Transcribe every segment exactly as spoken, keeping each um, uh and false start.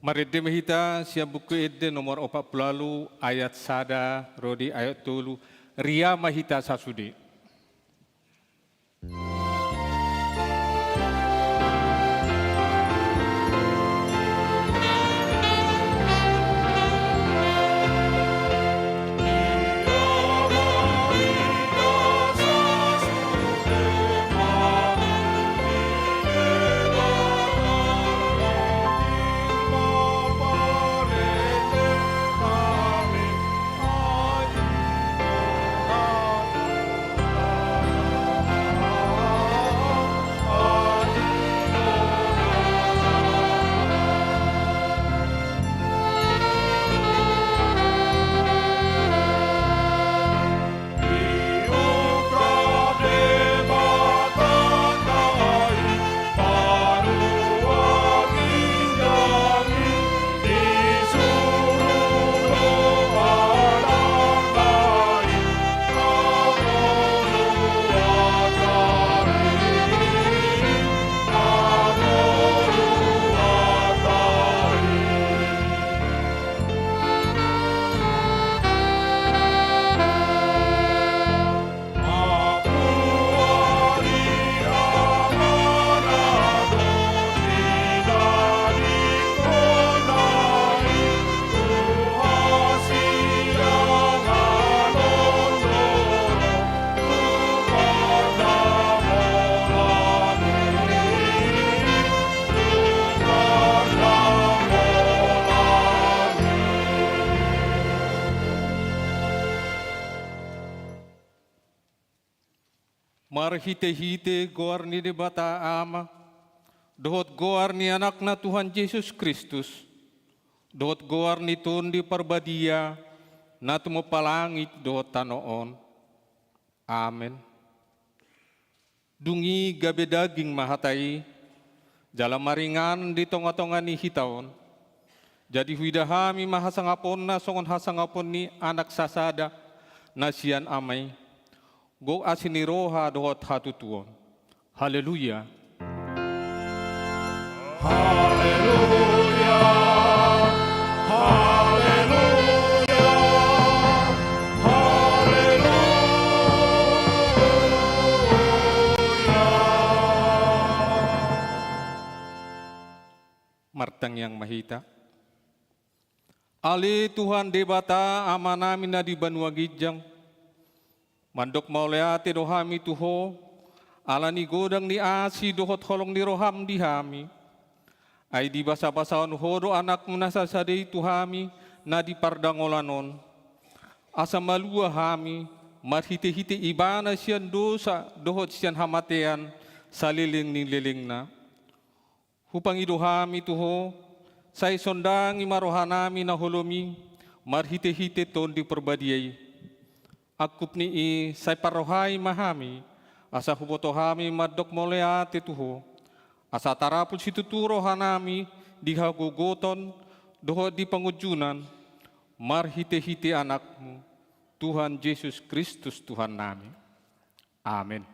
Marende ma hita sian Buku Ende nomor opat pulu ualu, ayat sada ro di ayat tolu. Ria ma hita sasude. Marhitehite goar ni Debata Ama, dohot goar ni Anakna Tuhan Jesus Kristus, dohot goar ni Tondi Parbadia, na tumompa langit dohot tano on. Amen. Dung i gabe daging ma hata i, jala maringanan di tongatonga ni hita on. Jadi huida hami ma hasangaponna songon hasangapon ni anak sasada na sian Ama i, gok asi ni roha dohot hatutuon. Haleluya. Haleluya. Haleluya. Haleluya. Martangiang ma hita. Ale Tuhan Debata Amanami na di banua ginjang, mandok mauliate do hami tu Ho, ala ni godang ni asi dohot holong ni roham di hami. Ai dibasabasahon Ho do Anakmu na sasada i tu hami na di pardangolan on. Asa malua hami, marhitehite Ibana sian dosa dohot sian hamatean, saleleng ni lelengna. Hupangido hami tu Ho, sai sondangi ma rohanami na holom i, marhitehite Tondi Parbadia i. Angkup ni i sai parrohai ma hami, asa huboto hami mandok mauliate tu Ho, asa tarapul situtu rohanami di hagogoton dohot di pangunjunan, marhitehite Anakmu, Tuhan Jesus Kristus Tuhannami. Amen.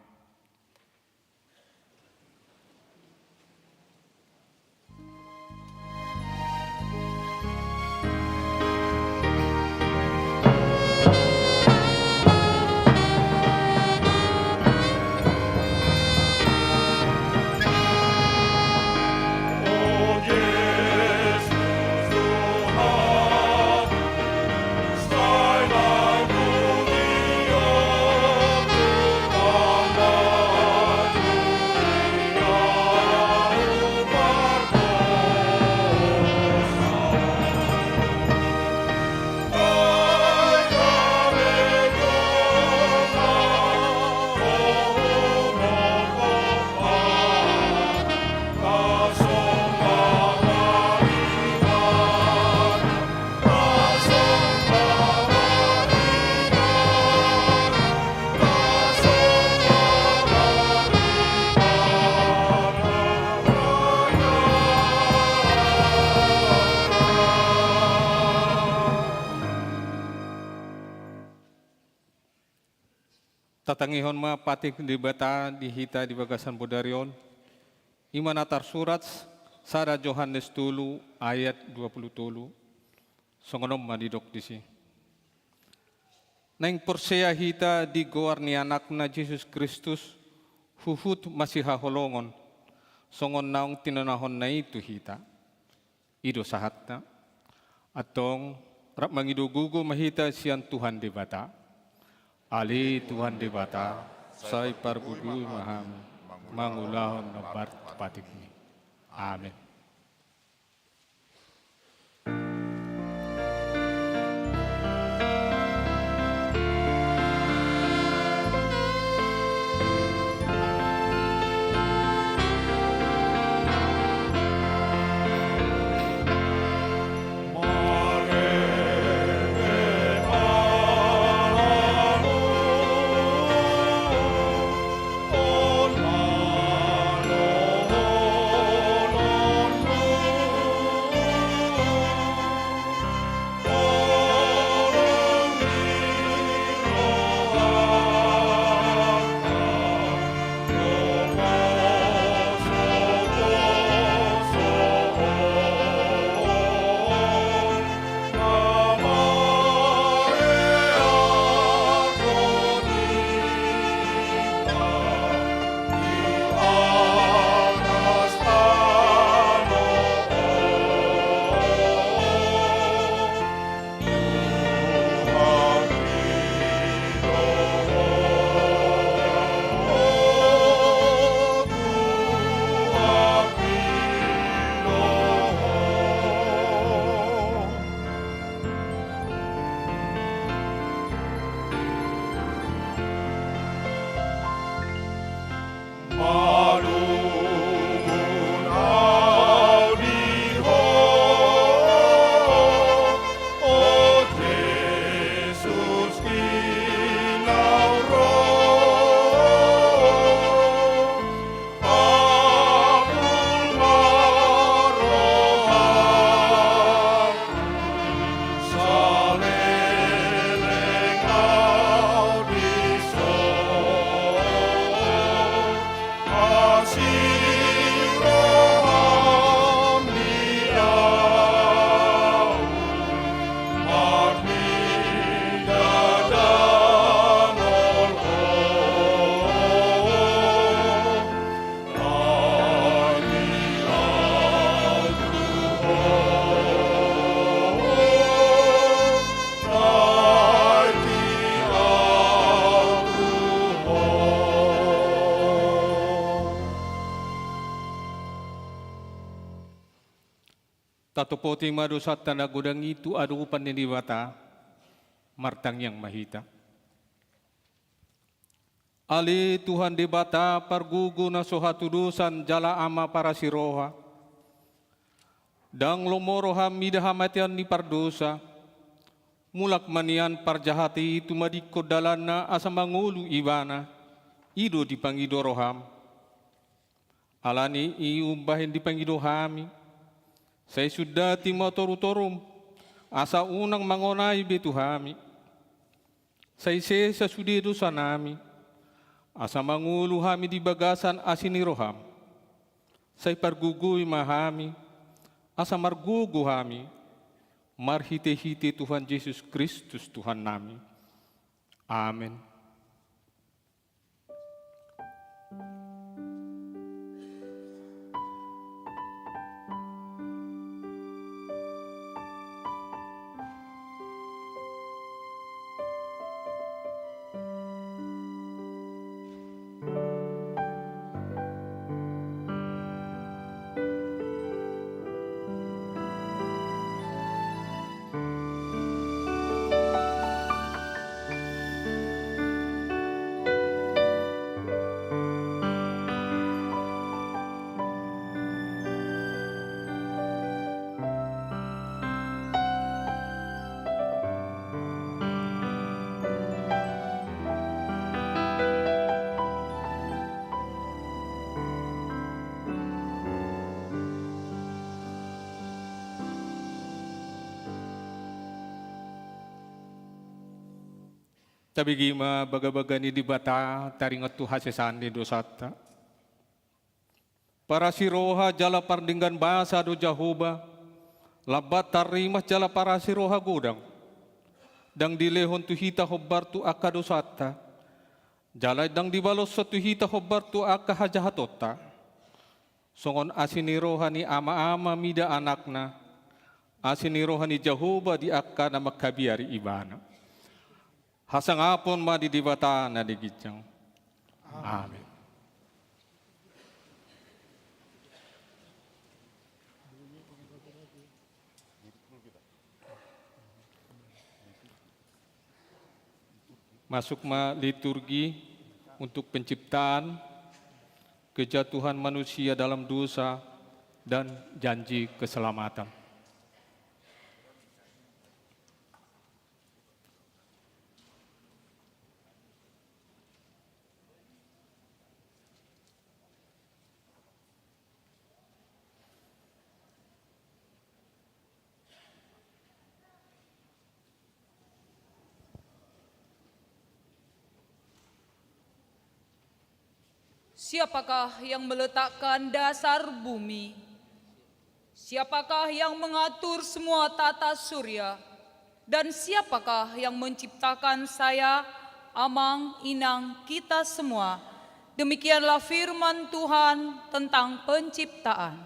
Tatangihon ma patik ni Debata di hita di bagasan bodari on. I ma na tarsurat Sada Johannes tolu ayat dua pulu tolu. Songon on ma didok disi. Naeng porsea hita di goar ni Anakna Jesus Kristus, huhut masihaholongon, songon naung tinonahonna i tu hita. I do sahatna. Antong, rap mangido gogo ma hita sian Tuhan Debata. Ale Tuhan Debata, sai pargogoi ma hami mangulahon na parpatikmi. Amen. Tatopoti ma dosanta na godang i tu adopan ni Debata, martangiang ma hita. Ale Tuhan Debata, pargogo na so hatudosan jala Ama parasi roha, ndang lomo roham mida hamatean ni pardosa, mulak ma nian parjahat i tumadingkon dalanna asa mangolu ibana, i do dipangido roham. Ala ni i umbahen dipangido hami, sai sundati ma torutorum, asa unang mangonai be tu hami. Sai sesa sude dosanami, asa mangolu hami di bagasan asi ni roham. Sai pargogoi ma hami, asa margogo hami, marhitehite Tuhan Jesus Kristus Tuhannami. Amen. Tabege ma bagabaga ni Debata taringot tu hasesaan ni dosanta. Parasi roha jala pardenggan basa do Jahowa, lambat tarrimas jala parasi roha godang. Ndang dilehon tu hita hombar tu angka dosanta, jala ndang dibaloshon tu hita hombar tu angka hajahatonta. Songon asi ni roha ni ama-ama mida anakna, asi ni roha ni Jahowa di angka na mangkabiari ibana. Hasangapon ma di Debata na di ginjang. Amin. Masuk ma liturgi untuk penciptaan, kejatuhan manusia dalam dosa, dan janji keselamatan. Siapakah yang meletakkan dasar bumi? Siapakah yang mengatur semua tata surya? Dan siapakah yang menciptakan saya, amang, inang, kita semua? Demikianlah firman Tuhan tentang penciptaan.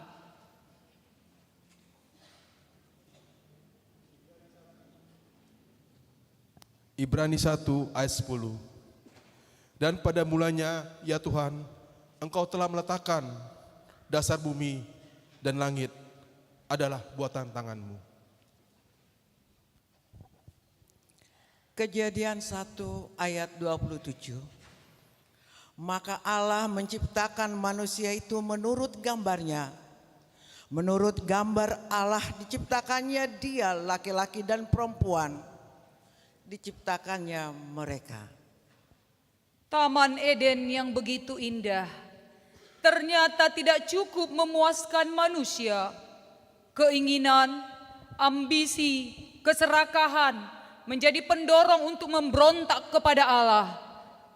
Ibrani satu ayat sepuluh. Dan pada mulanya, ya Tuhan, Engkau telah meletakkan dasar bumi, dan langit adalah buatan tangan-Mu. Kejadian satu ayat dua puluh tujuh. Maka Allah menciptakan manusia itu menurut gambar-Nya. Menurut gambar Allah diciptakannya dia, laki-laki dan perempuan diciptakannya mereka. Taman Eden yang begitu indah ternyata tidak cukup memuaskan manusia. Keinginan, ambisi, keserakahan menjadi pendorong untuk memberontak kepada Allah.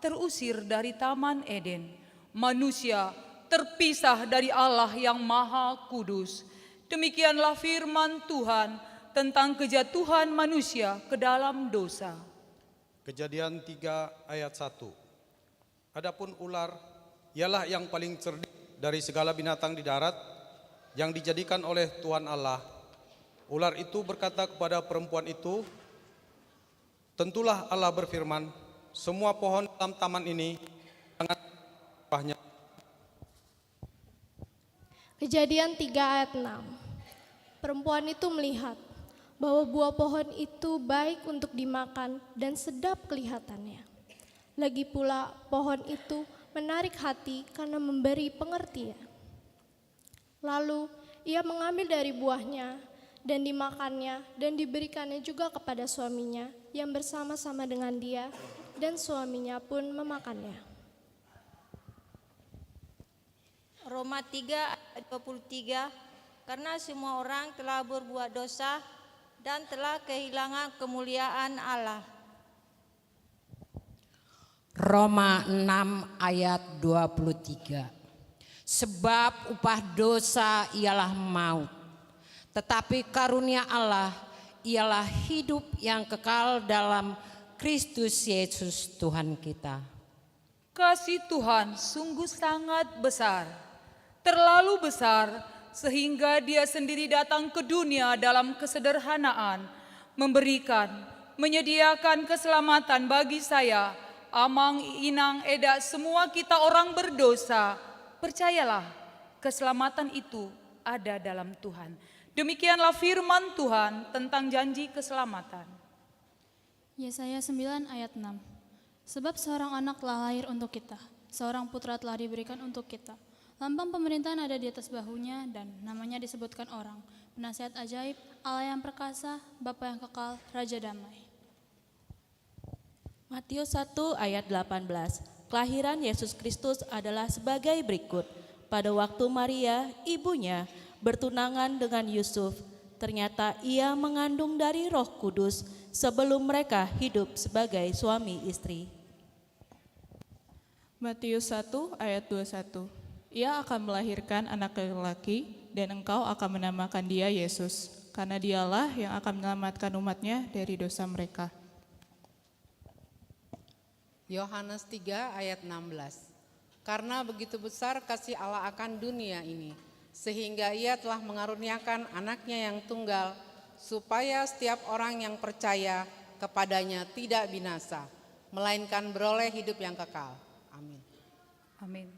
Terusir dari Taman Eden, manusia terpisah dari Allah yang Maha Kudus. Demikianlah firman Tuhan tentang kejatuhan manusia ke dalam dosa. Kejadian tiga ayat satu. Adapun ular, ialah yang paling cerdik dari segala binatang di darat yang dijadikan oleh Tuhan Allah. Ular itu berkata kepada perempuan itu, "Tentulah Allah berfirman, 'Semua pohon dalam taman ini jangan buahnya.'" Kejadian tiga ayat enam. Perempuan itu melihat bahwa buah pohon itu baik untuk dimakan dan sedap kelihatannya. Lagi pula, pohon itu menarik hati karena memberi pengertian. Lalu, ia mengambil dari buahnya dan dimakannya, dan diberikannya juga kepada suaminya yang bersama-sama dengan dia, dan suaminya pun memakannya. Roma tiga ayat dua puluh tiga, karena semua orang telah berbuat dosa dan telah kehilangan kemuliaan Allah. Roma enam ayat dua puluh tiga. Sebab upah dosa ialah maut, tetapi karunia Allah ialah hidup yang kekal dalam Kristus Yesus Tuhan kita. Kasih Tuhan sungguh sangat besar, terlalu besar, sehingga Dia sendiri datang ke dunia dalam kesederhanaan, memberikan, menyediakan keselamatan bagi saya, amang, inang, eda, semua kita orang berdosa. Percayalah, keselamatan itu ada dalam Tuhan. Demikianlah firman Tuhan tentang janji keselamatan. Yesaya sembilan ayat enam. Sebab seorang anak telah lahir untuk kita, seorang putra telah diberikan untuk kita. Lambang pemerintahan ada di atas bahunya, dan namanya disebutkan orang, Penasihat Ajaib, Allah yang perkasa, Bapa yang kekal, Raja Damai. Matius satu ayat delapan belas. Kelahiran Yesus Kristus adalah sebagai berikut. Pada waktu Maria, ibunya, bertunangan dengan Yusuf, ternyata ia mengandung dari Roh Kudus sebelum mereka hidup sebagai suami istri. Matius satu ayat dua puluh satu. Ia akan melahirkan anak laki-laki, dan engkau akan menamakan dia Yesus, karena dialah yang akan menyelamatkan umat-Nya dari dosa mereka. Yohanes tiga ayat enam belas. Karena begitu besar kasih Allah akan dunia ini, sehingga Ia telah mengaruniakan Anak-Nya yang tunggal, supaya setiap orang yang percaya kepada-Nya tidak binasa, melainkan beroleh hidup yang kekal. Amin. Amin.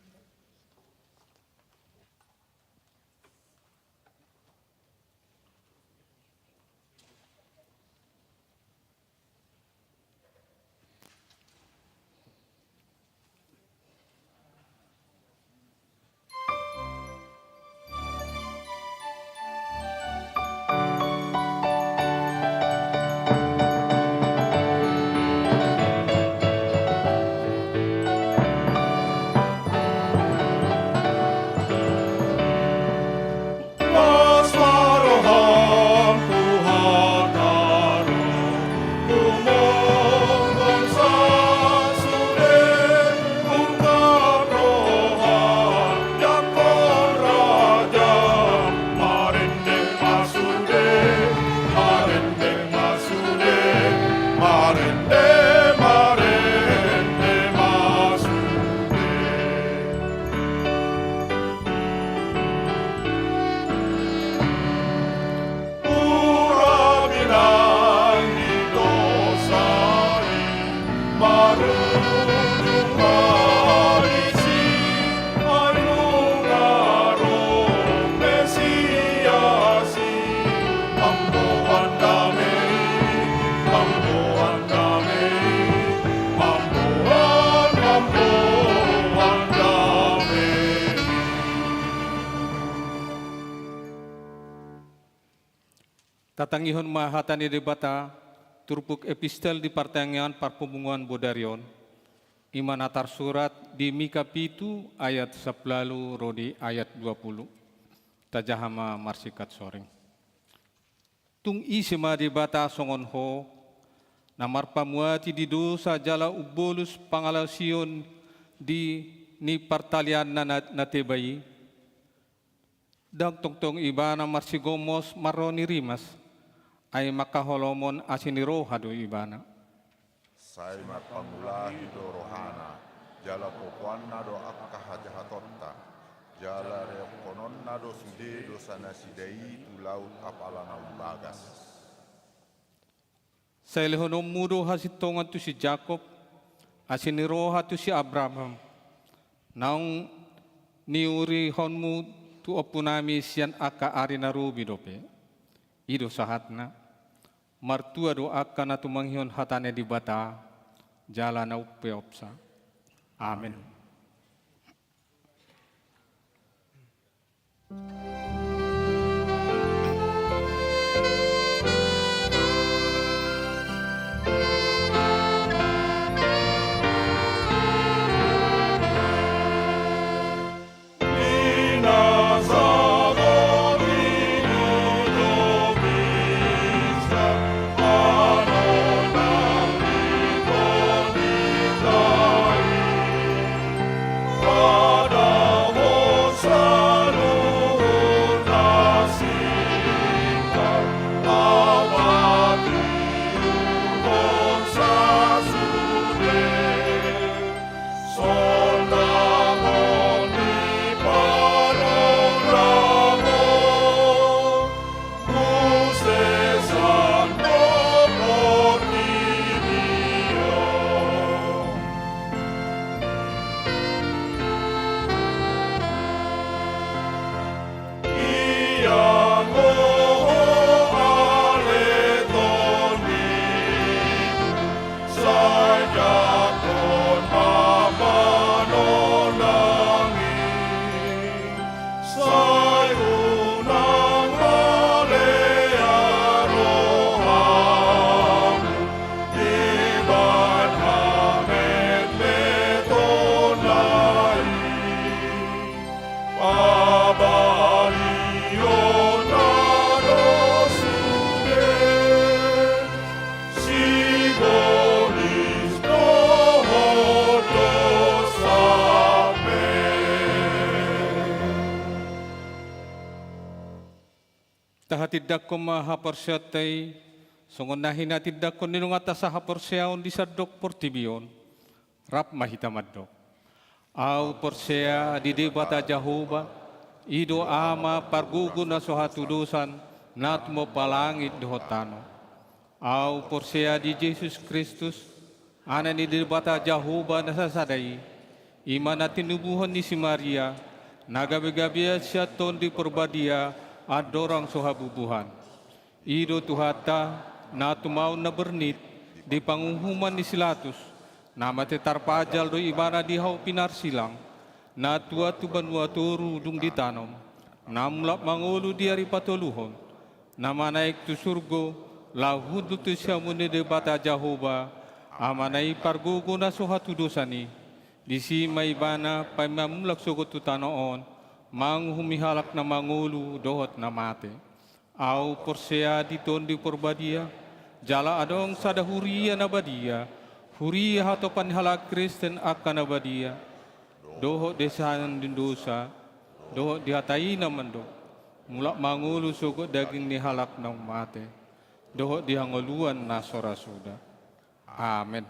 Tatangihon ma hata ni Debata, turpuk epistel di partangiangan parpunguan bodari on, i ma na tarsurat di Mika pitu ayat sapulu ro di ayat dua pulu. Tajaha ma marsingkat soring. Tung ise ma Debata songon Ho, na marpamuati di dosa jala umbolus pangalaosion di ni partalianna na, na teba i? Ndang tongtong Ibana marsigomos marro ni rimas, ai mangkaholomon asi ni roha do Ibana. Sai marpangulahi do rohana, jala popoanna do angka hajahatonta, jala reonghononna do sude dosa nasida i tu laut apala na umbagas. Sai lehononmu do hasintongan tu si Jakob, asi ni roha tu si Abraham, naung niurihonmu tu ompunami sian angka ari na robi dope. I do sahatna. Martua do angka na tumangihon hata ni Debata, jala na umpeopsa. Amen. Tahatindangkon ma haporseaonta i, songon na hinatindangkon ni donganta sahaporseaon di sandok portibi on. Rap ma hita mandok. Ahu porsea di Debata Jahowa, i do Ama pargogo na so hatudosan, na tumompa langit dohot tano. Ahu porsea di Jesus Kristus, Anak ni Debata Jahowa na sasada i, i ma na tinubuhon ni si Maria, na gabegabean sian Tondi Porbadia, andorang so habubuhan. I do Tuhanta, na tumaon na bernit, di panguhuman ni si Latus, na mate tarpajal do Ibana di hau pinarsilang, na tuat tu banua toru dung ditanom, na mulak mangolu di ari patoluhon, na manaek tu surgo, laho hundul tu siamun ni Debata Jahowa, Amana i pargogo na so hatudosan i, disi ma Ibana paima mulak sogot tu tano on, manguhumi halak na mangolu dohot na mate. Ahu porsea di Tondi Porbadia, jala adong sada huria na badia, huria hatopan ni halak Kristen angka na badia, dohot di hasesaan ni dosa, dohot di hata i na mandok, mulak mangolu sogot daging ni halak na mate, dohot di hangoluan na so ra suda. Amen.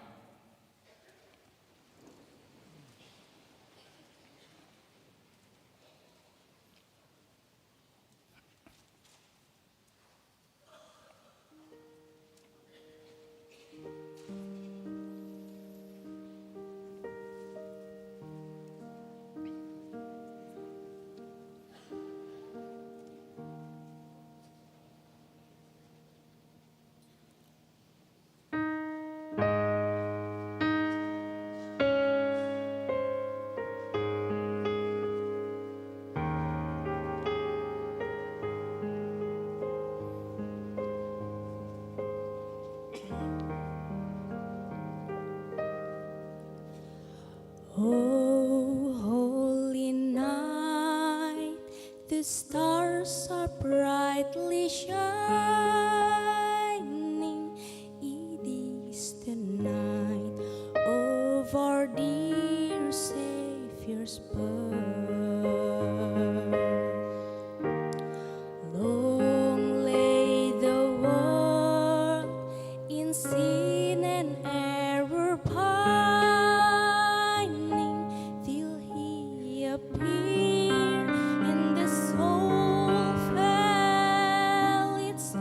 O holy night, the stars are brightly shining. It is the night of our dear Savior's birth. Long lay the world in sin and error pining, till he appeared and the soul felt its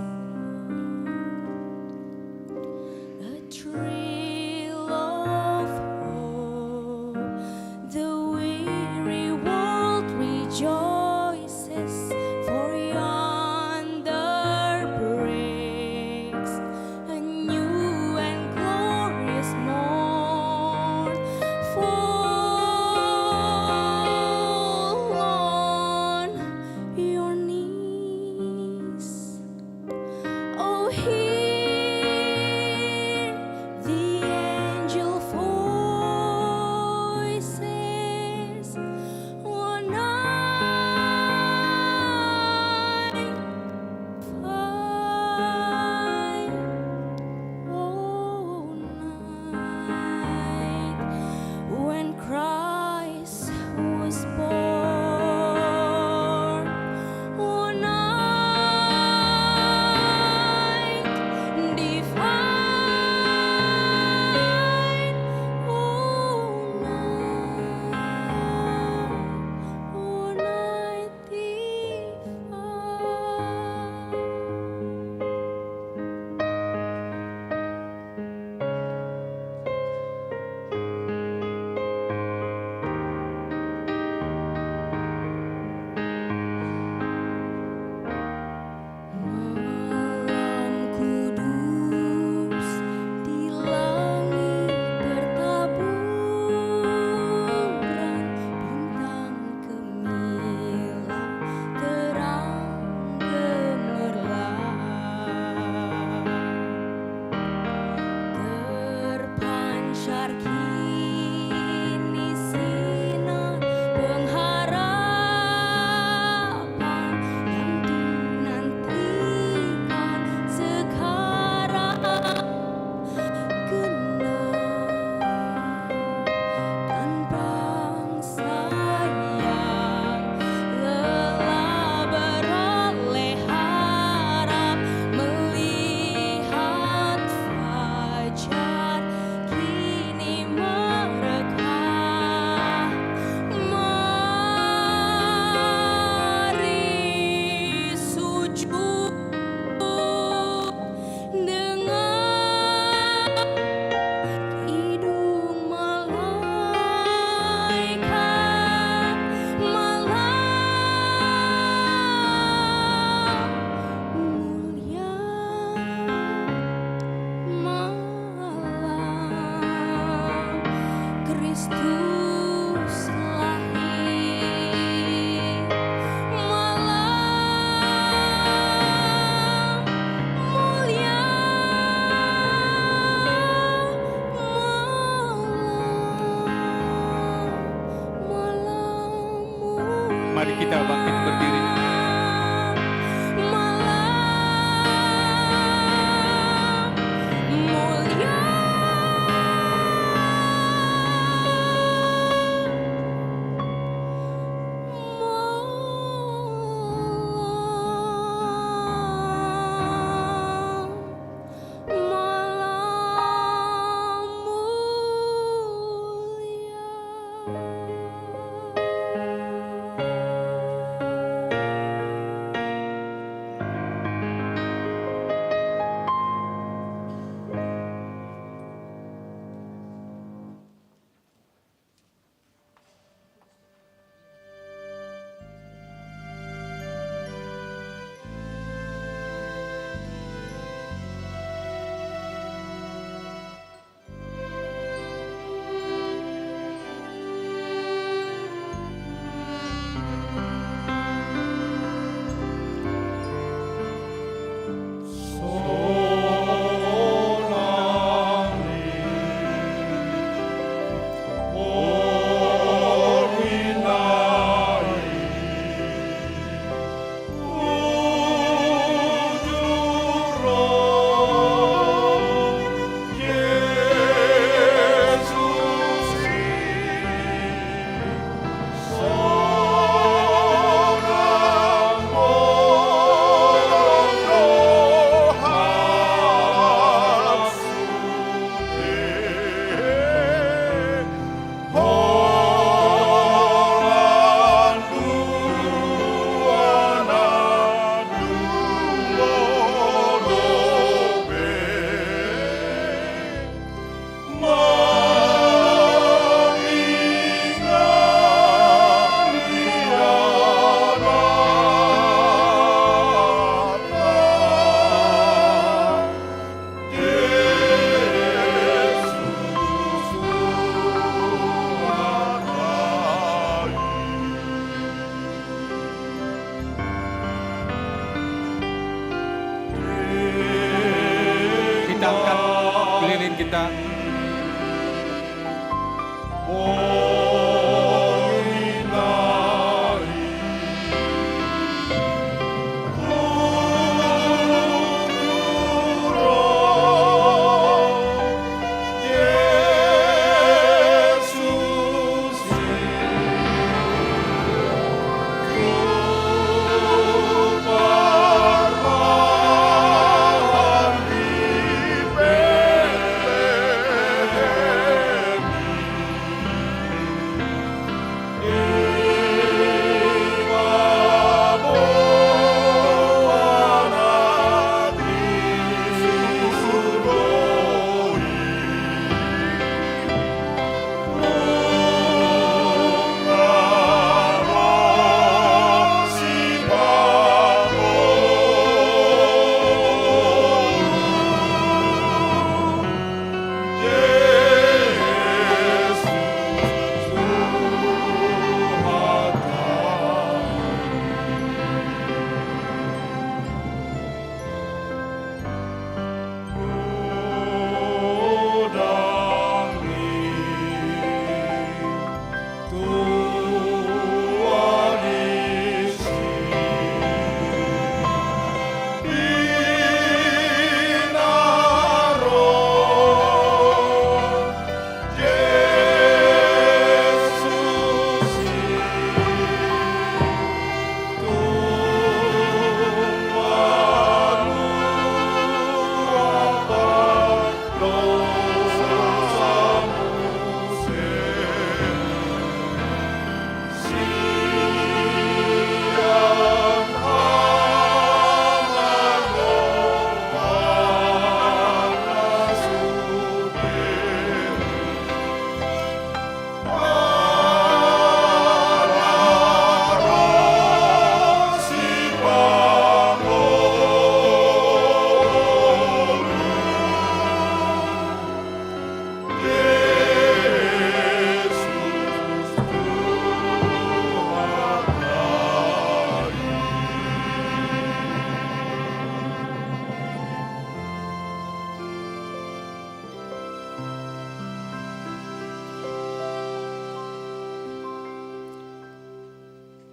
Kita.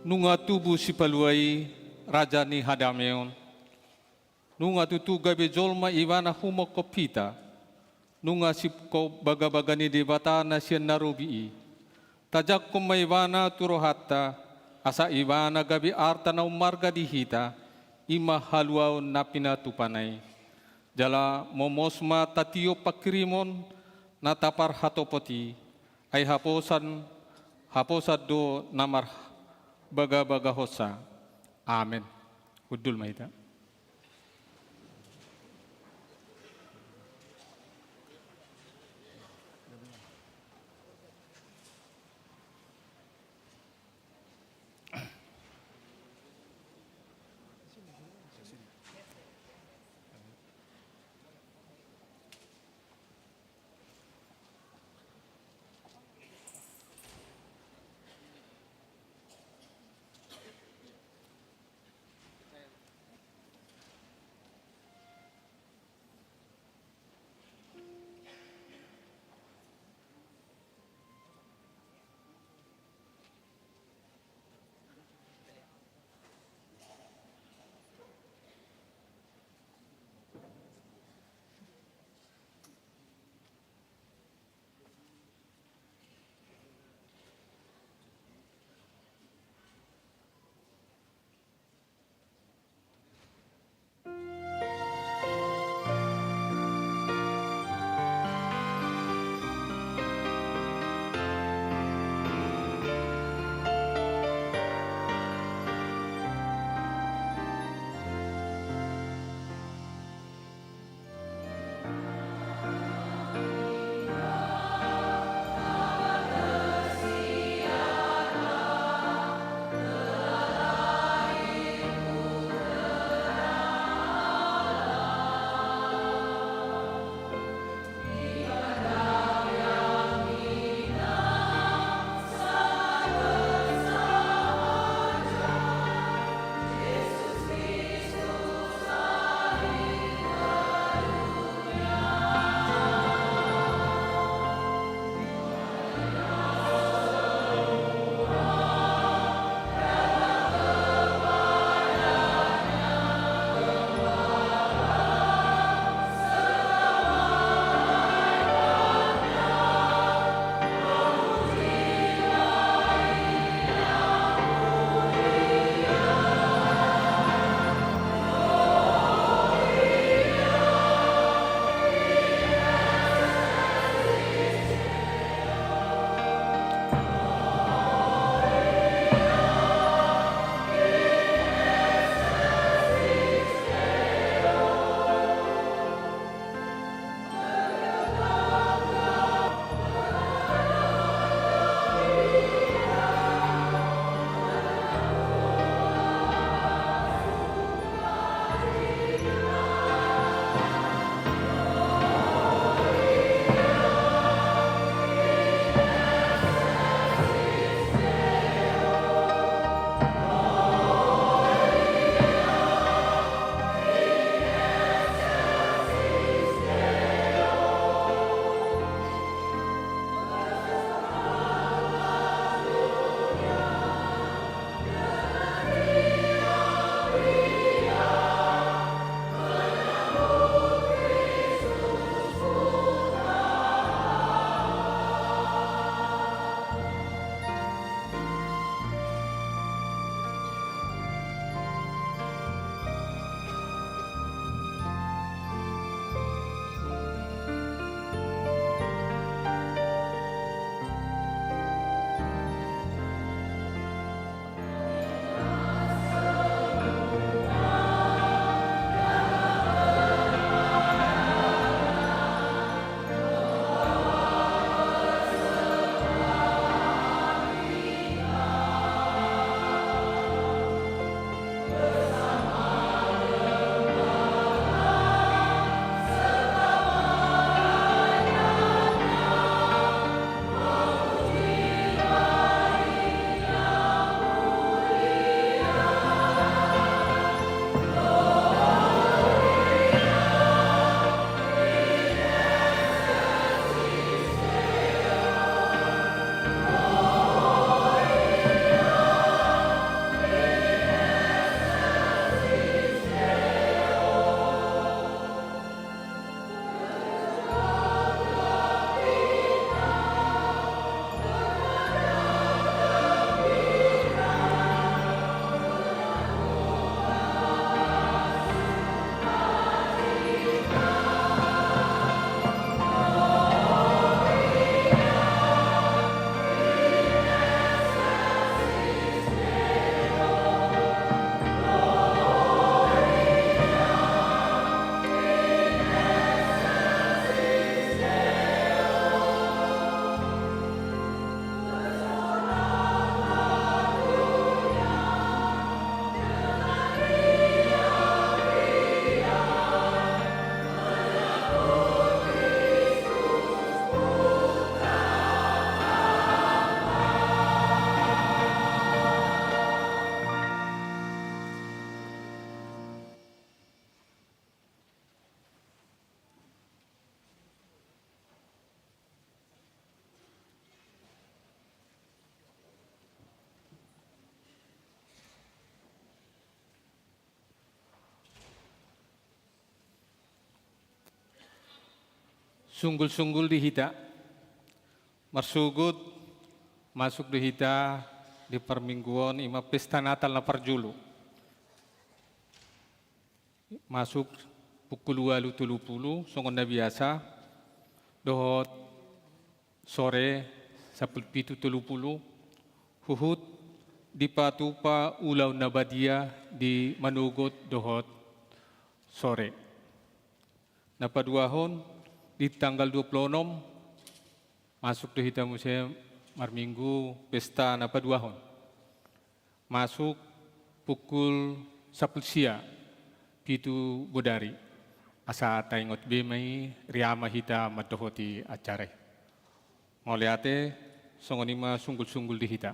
Nunga tubu Sipalua i, raja ni hadameon. Nunga tutu gabe jolma Ibana humongkop hita. Nunga singkop bagabaga ni Debata na sian na robi i. Tajangkon ma Ibana tu rohanta, asa Ibana gabe arta na ummarga di hita, i ma haluaon na pinatupana i. Jala momos ma tatiop pangkirimon na taparhatopot i, ai haposan, haposan do na marbagabagahonsa. Amen. Hundul ma hita. Sunggul-sunggul di hita. Marsogot, masuk do hita di parmingguon, ima pesta Natal na parjolo. Masuk pukul ualu tolu pulu, songon na biasa, dohot sore sampulu pitu tolu pulu, huhut dipatupa ulaon na badia di manogot dohot sore. Na paduahon, di tanggal dua pulu onom, masuk do hita muse marminggu pesta na paduahon. Masuk pukul sampulu sia, pitu bodari. Asa taingot be ma i, riama hita mandohoti acara i. Mauliate, songon i ma sunggul-sunggul di hita.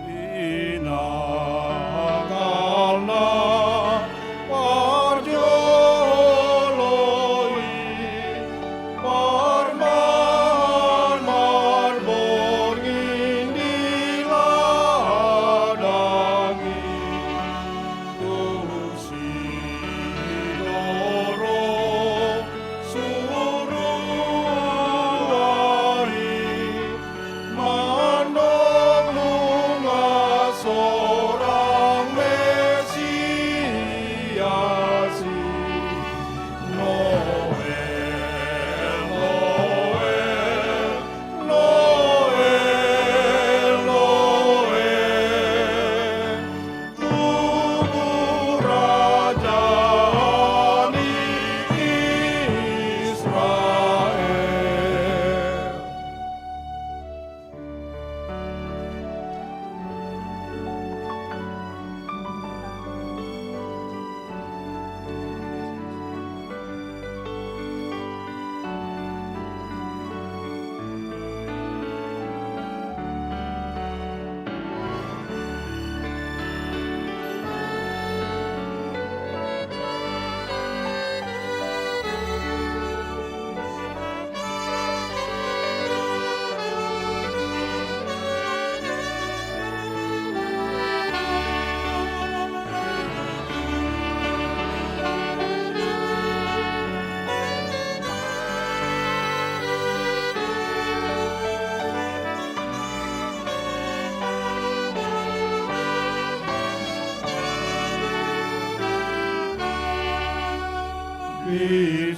Di na angka na parjolo i, marmar marborngin di ladang i, tu sidoro surua i, mandok nunga sorang Mesias i. Noel, Noel, Noel, Noel. Tubu raja ni Israel.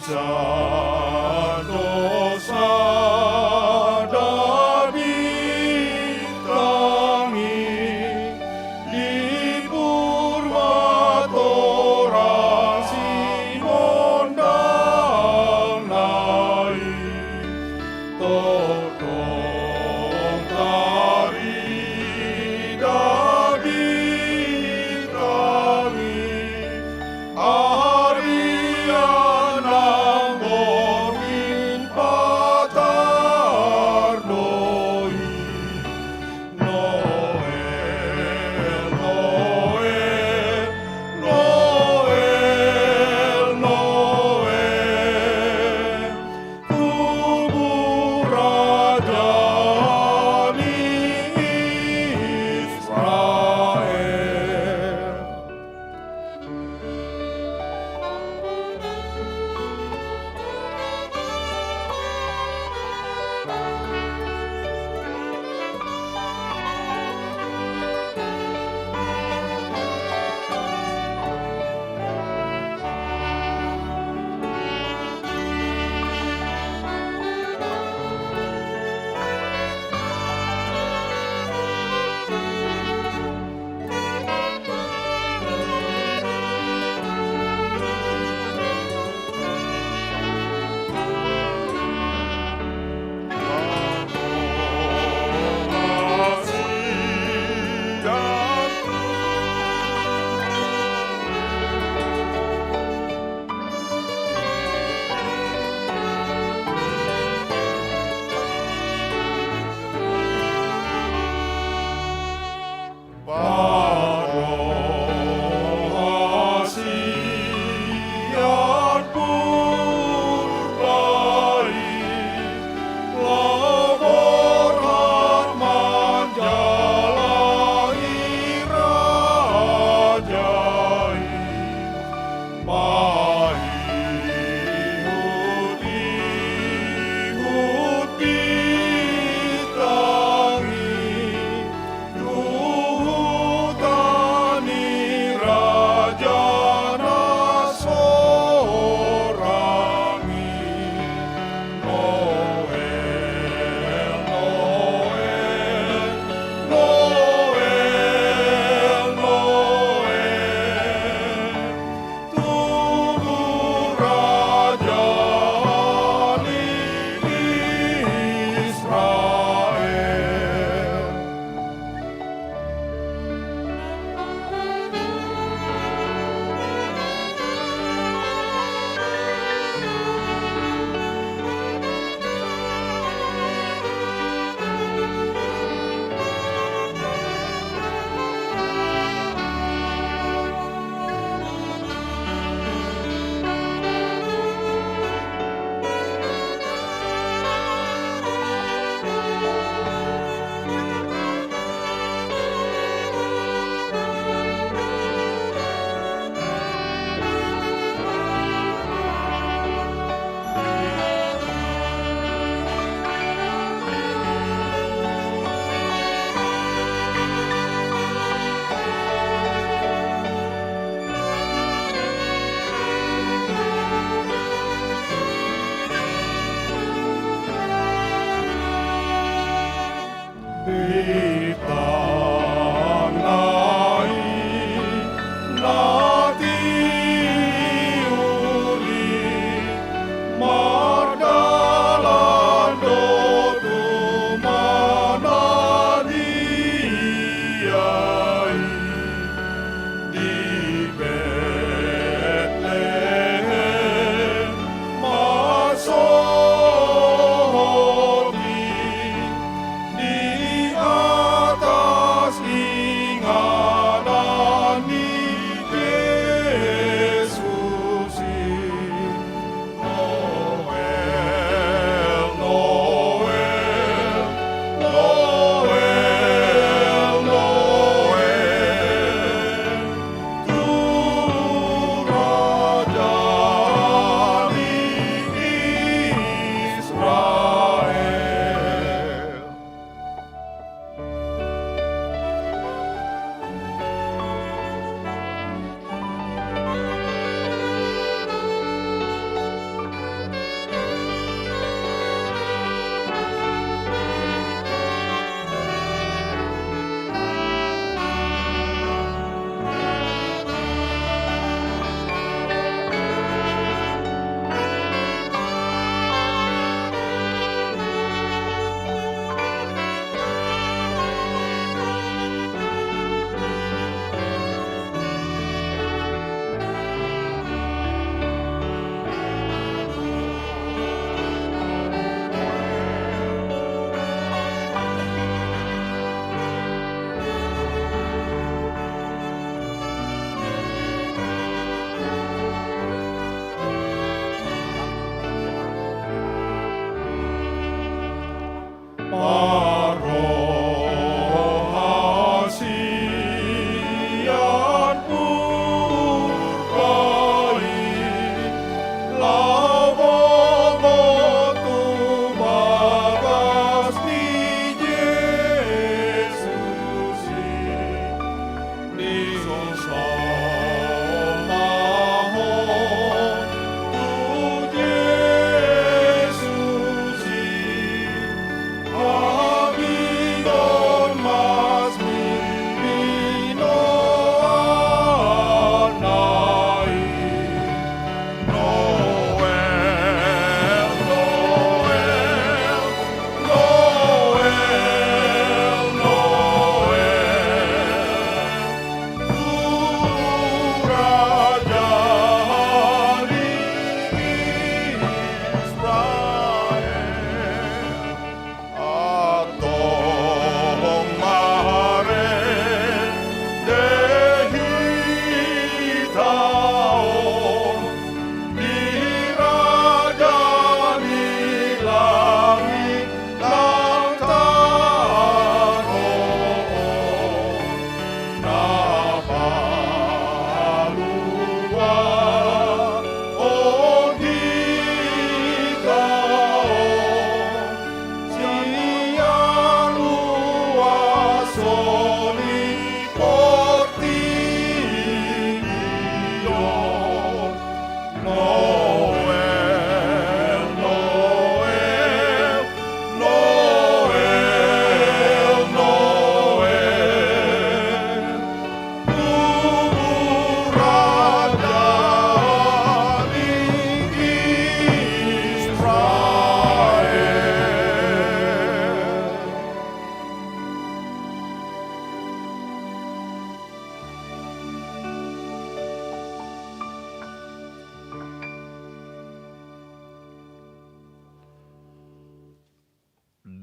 Binsar do sada bintang i, di purba torang sinondangna i. Tongtong tarida bintang i, arian nang borngin patar do i. Noel, Noel, Noel, Noel. Tubu raja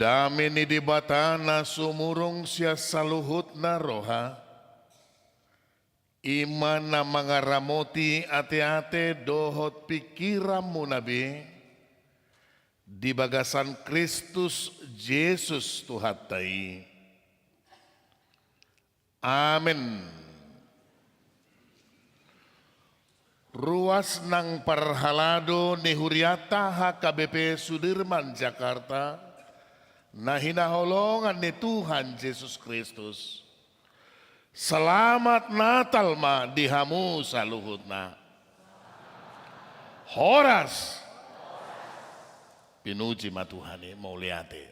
Dame ni Debata na sumurung sian saluhutna roha, i ma na mangaramoti ateate dohot pingkiranmuna be di bagasan Kristus Jesus Tuhanta i. Amen. Ruas nang parhalado ni hurianta H K B P Sudirman Jakarta, na hinaholongan ni Tuhan Jesus Kristus. Selamat Natal ma di hamu saluhutna. Horas. Pinuji ma Tuhan i, mauliate.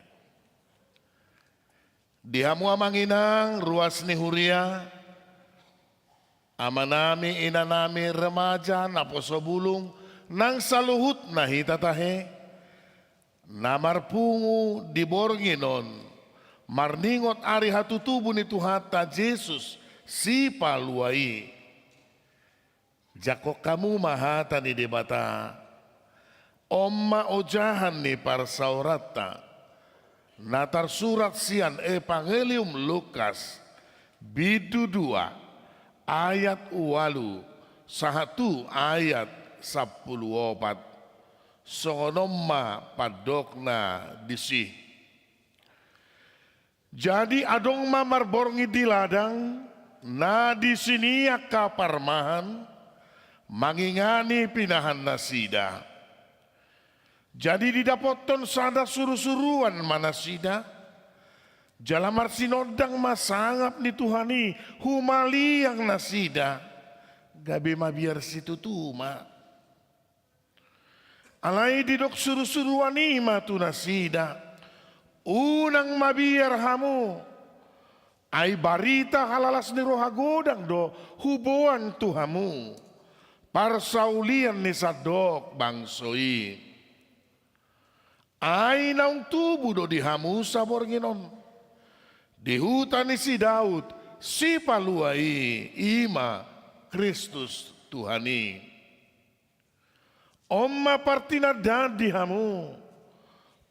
Di hamu amang inang, ruas ni huria, amanami, inanami, remaja, naposo bulung, nang saluhutna hita tahe, na marpungu di borngin on, marningot ari hatutubu ni Tuhanta Jesus Sipalua i. Jangkon hamu ma hata ni Debata. On ma ojahan ni parsaoranta, na tarsurat sian Evangelium Lukas, bindu dua, ayat ualu, sahat tu ayat sampulu opat. Songon on ma pandokna disi. Jadi adong ma marborngin di ladang, na disi ni angka parmahan, mangingani pinahan nasida. Jadi didapothon sada surusuruan ma nasida, jala marsinondang ma sangap ni Tuhan i, humaliang nasida, gabe mabiar situtu ma. Alai didok surusuruan i ma tu nasida, unang mabiar hamu, ai barita halalas ni roha godang do huboan tu hamu, parsaulian ni sandok bangso i. Ai naung tubu do di hamu saborngin on, di huta ni si Daud, Sipalua i, i ma Kristus Tuhan i. On ma partinandaan di hamu.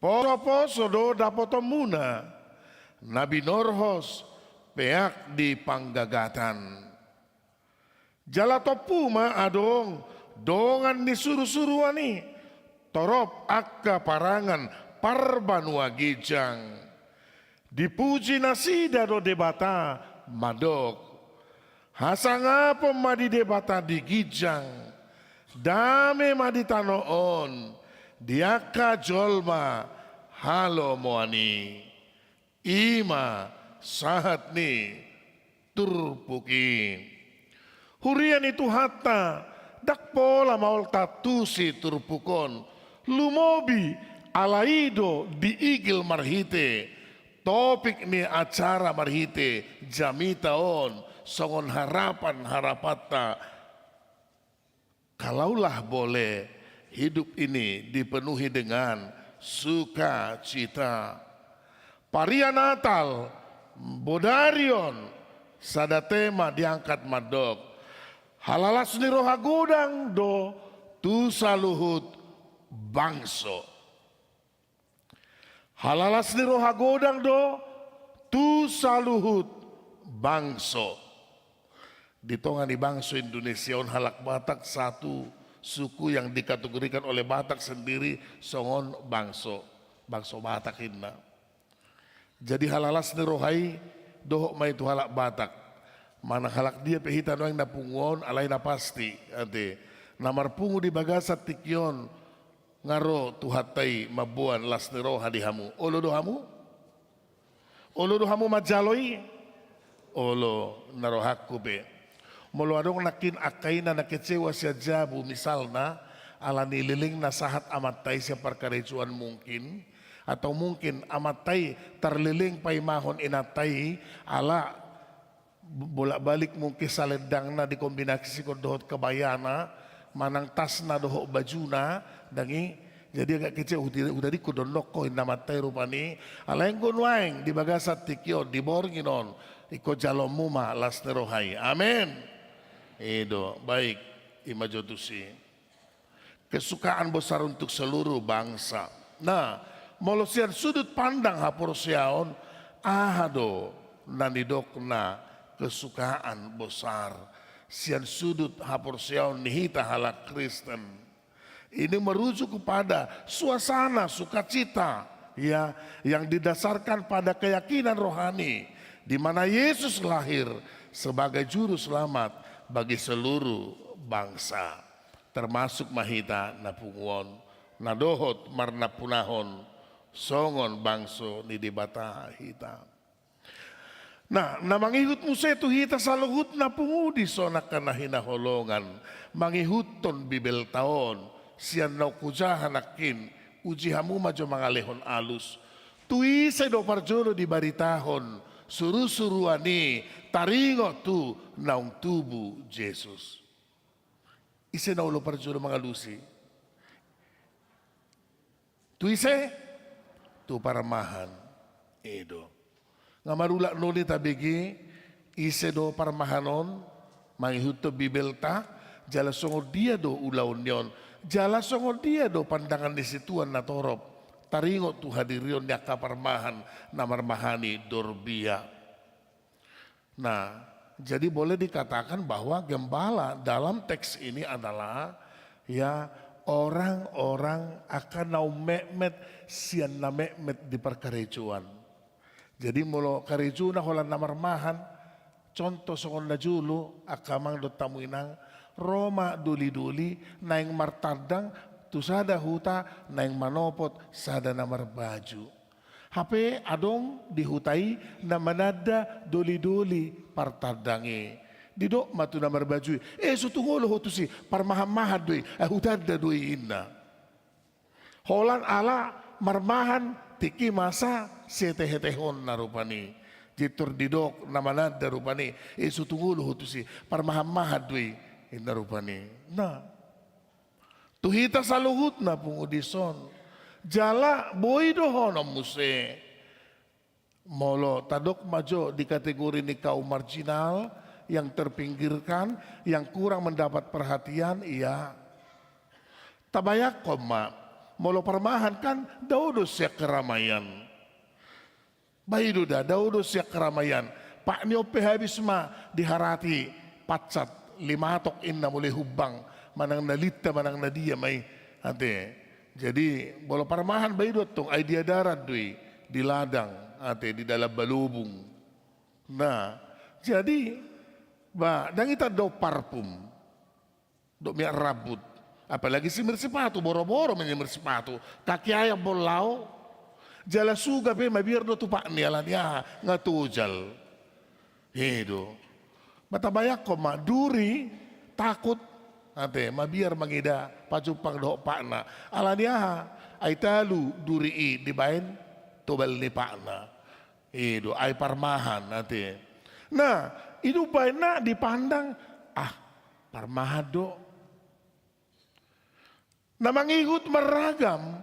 Posoposo do dapotonmuna, na binorhos peak di panggagatan. Jala tompu ma adong dongan ni surusuruan i, torop angka parangan parbanua ginjang. Dipuji nasida do Debata, mandok: Hasangapon ma di Debata di ginjang, dame ma di tano on, di angka jolma halomoan i. I ma sahat ni turpuk i. Huria ni Tuhanta, ndang pola maol tantusi turpuk on, lumobi ala i do diigil marhite topik ni acara marhite jamita on, songon harapan-harapanta. Kalaulah boleh, hidup ini dipenuhi dengan sukacita. Paria Natal bodari on, sada tema diangkat mandok: Halalas ni roha godang do tu saluhut bangso. Halalas ni roha godang do tu saluhut bangso. Di tonga ni bangso Indonesia on, halak Batak satu suku yang dikategorikan oleh Batak sendiri songon bangso, bangso Batak inna. Jadi halalas ni roha i dohot ma i tu halak Batak. Manang halak dia pe hita nuaeng na pungu on, alai na pasti ate, na marpungu di bagasan tingki on, nga ro Tuhanta i mamboan las ni roha di hamu. Olo do hamu? Olo do hamu manjalo i? Olo, na rohangku pe. Molo adong nangkin angka ina na kecewa sian jabu, misalna, ala ni lelengna sahat amanta i sian parkarejoan mungkin, atau mungkin amanta i tarleleng paimahon inanta i, ala bolak-balik mungkin salendangna dikombinasihon dohot kebayana, manang tasna dohot bajuna, ndang i. Jadi agak kecewa, huta-, hutadingkon do nongko inna amanta i rupani. Alai anggo nuaeng di bagasan tingki on, di borngin on, ingkon jaloonmu ma las ni roha i. Amen. I do, baik. I ma jo tusi. Kesukaan besar untuk seluruh bangsa. Nah, Molo sian sudut pandang haporseaon, aha do na nidokna kesukaan besar sian sudut haporseaon ni hita halak Kristen? Ini merujuk kepada suasana sukacita, ya, yang didasarkan pada keyakinan rohani, di mana Yesus lahir sebagai Juru Selamat bagi seluruh bangsa, termasuk ma hita na pungu on, na dohot marnampunahon songon bangso ni Debata hita. Nah, na mangihut muse tu hita saluhutna pungu dison angka na hinaholongan, mangihuthon Bibelta on, sian naung hujaha nangkin, uji hamu ma jo mangalehon alus. Tu ise do parjolo dibaritahon surusuruan i taringot tu naung tubu Jesus? Ise na olo parjolo mangalusi? Tu ise? Tu parmahan. I do. Nga marulak noli tabege ise do parmahan on, mangihuthon Bibelta, jala songon dia do ulaon ni on, jala songon dia do pandangan ni situan na torop taringot tu hadirion ni angka parmahan na marmahani Dorbia. Nah, jadi boleh dikatakan bahwa gembala dalam teks ini adalah, ya, orang-orang angka naung metmet sian na metmet di parkarejoan. Jadi molo karejona holan na marmahan, contoh songon na jolo, angka amang dohot hamu inang, ro ma dolidoli naeng martandang tu sada huta, naeng manopot sada na marbaju. Hape adong di huta i na mananda dolidoli partandang i. Didok ma tu na marbaju i, "Eh, so tung olo ho tusi, parmahan-mahan do i, eh, hutanda do i," ninna. Holan ala marmahan tingki masa sietehetehonna rupani. Jadi tor didok na mananda rupani, "Eh, so tung olo ho tusi, parmahan-mahan do i," ninna rupani. Nah, tu hita saluhutna pungu dison. Jala boi dohonon muse. Molo tadok ma jo di kategori ni kaum marginal, yang terpinggirkan, yang kurang mendapat perhatian, ia tabayangkon ma, molo parmahan kan dao do sian keramaian. Bah, i do da, dao do sian keramaian. Pak ni on pe habis ma diharati pansat lima tok ninna molo i humbang, manang na linta, manang na dia ma i. Ate. Jadi, molo parmahan bah i do tong, ai di adaran do i, di ladang, ate, di dalam balobung. Nah, jadi, bah, ndang i tandok parfum. Dohot minyak rambut. Apalagi si mirsipatu, boro-boro ma i mirsipatu. Kaki ayam bolao. Jala suga pe mabiar do tu pak ni, alani aha, nga tojal. I do. Bah, tabayangkon ma, duri takut. Ate, mabiar mangida pajumpang dohot pakna. Alani aha, ai talu duri i dibaen tobal ni pakna. I do, ai parmahan, ate. Nah, i do umbahen na dipandang, ah, parmahan do. Na mangihut marragam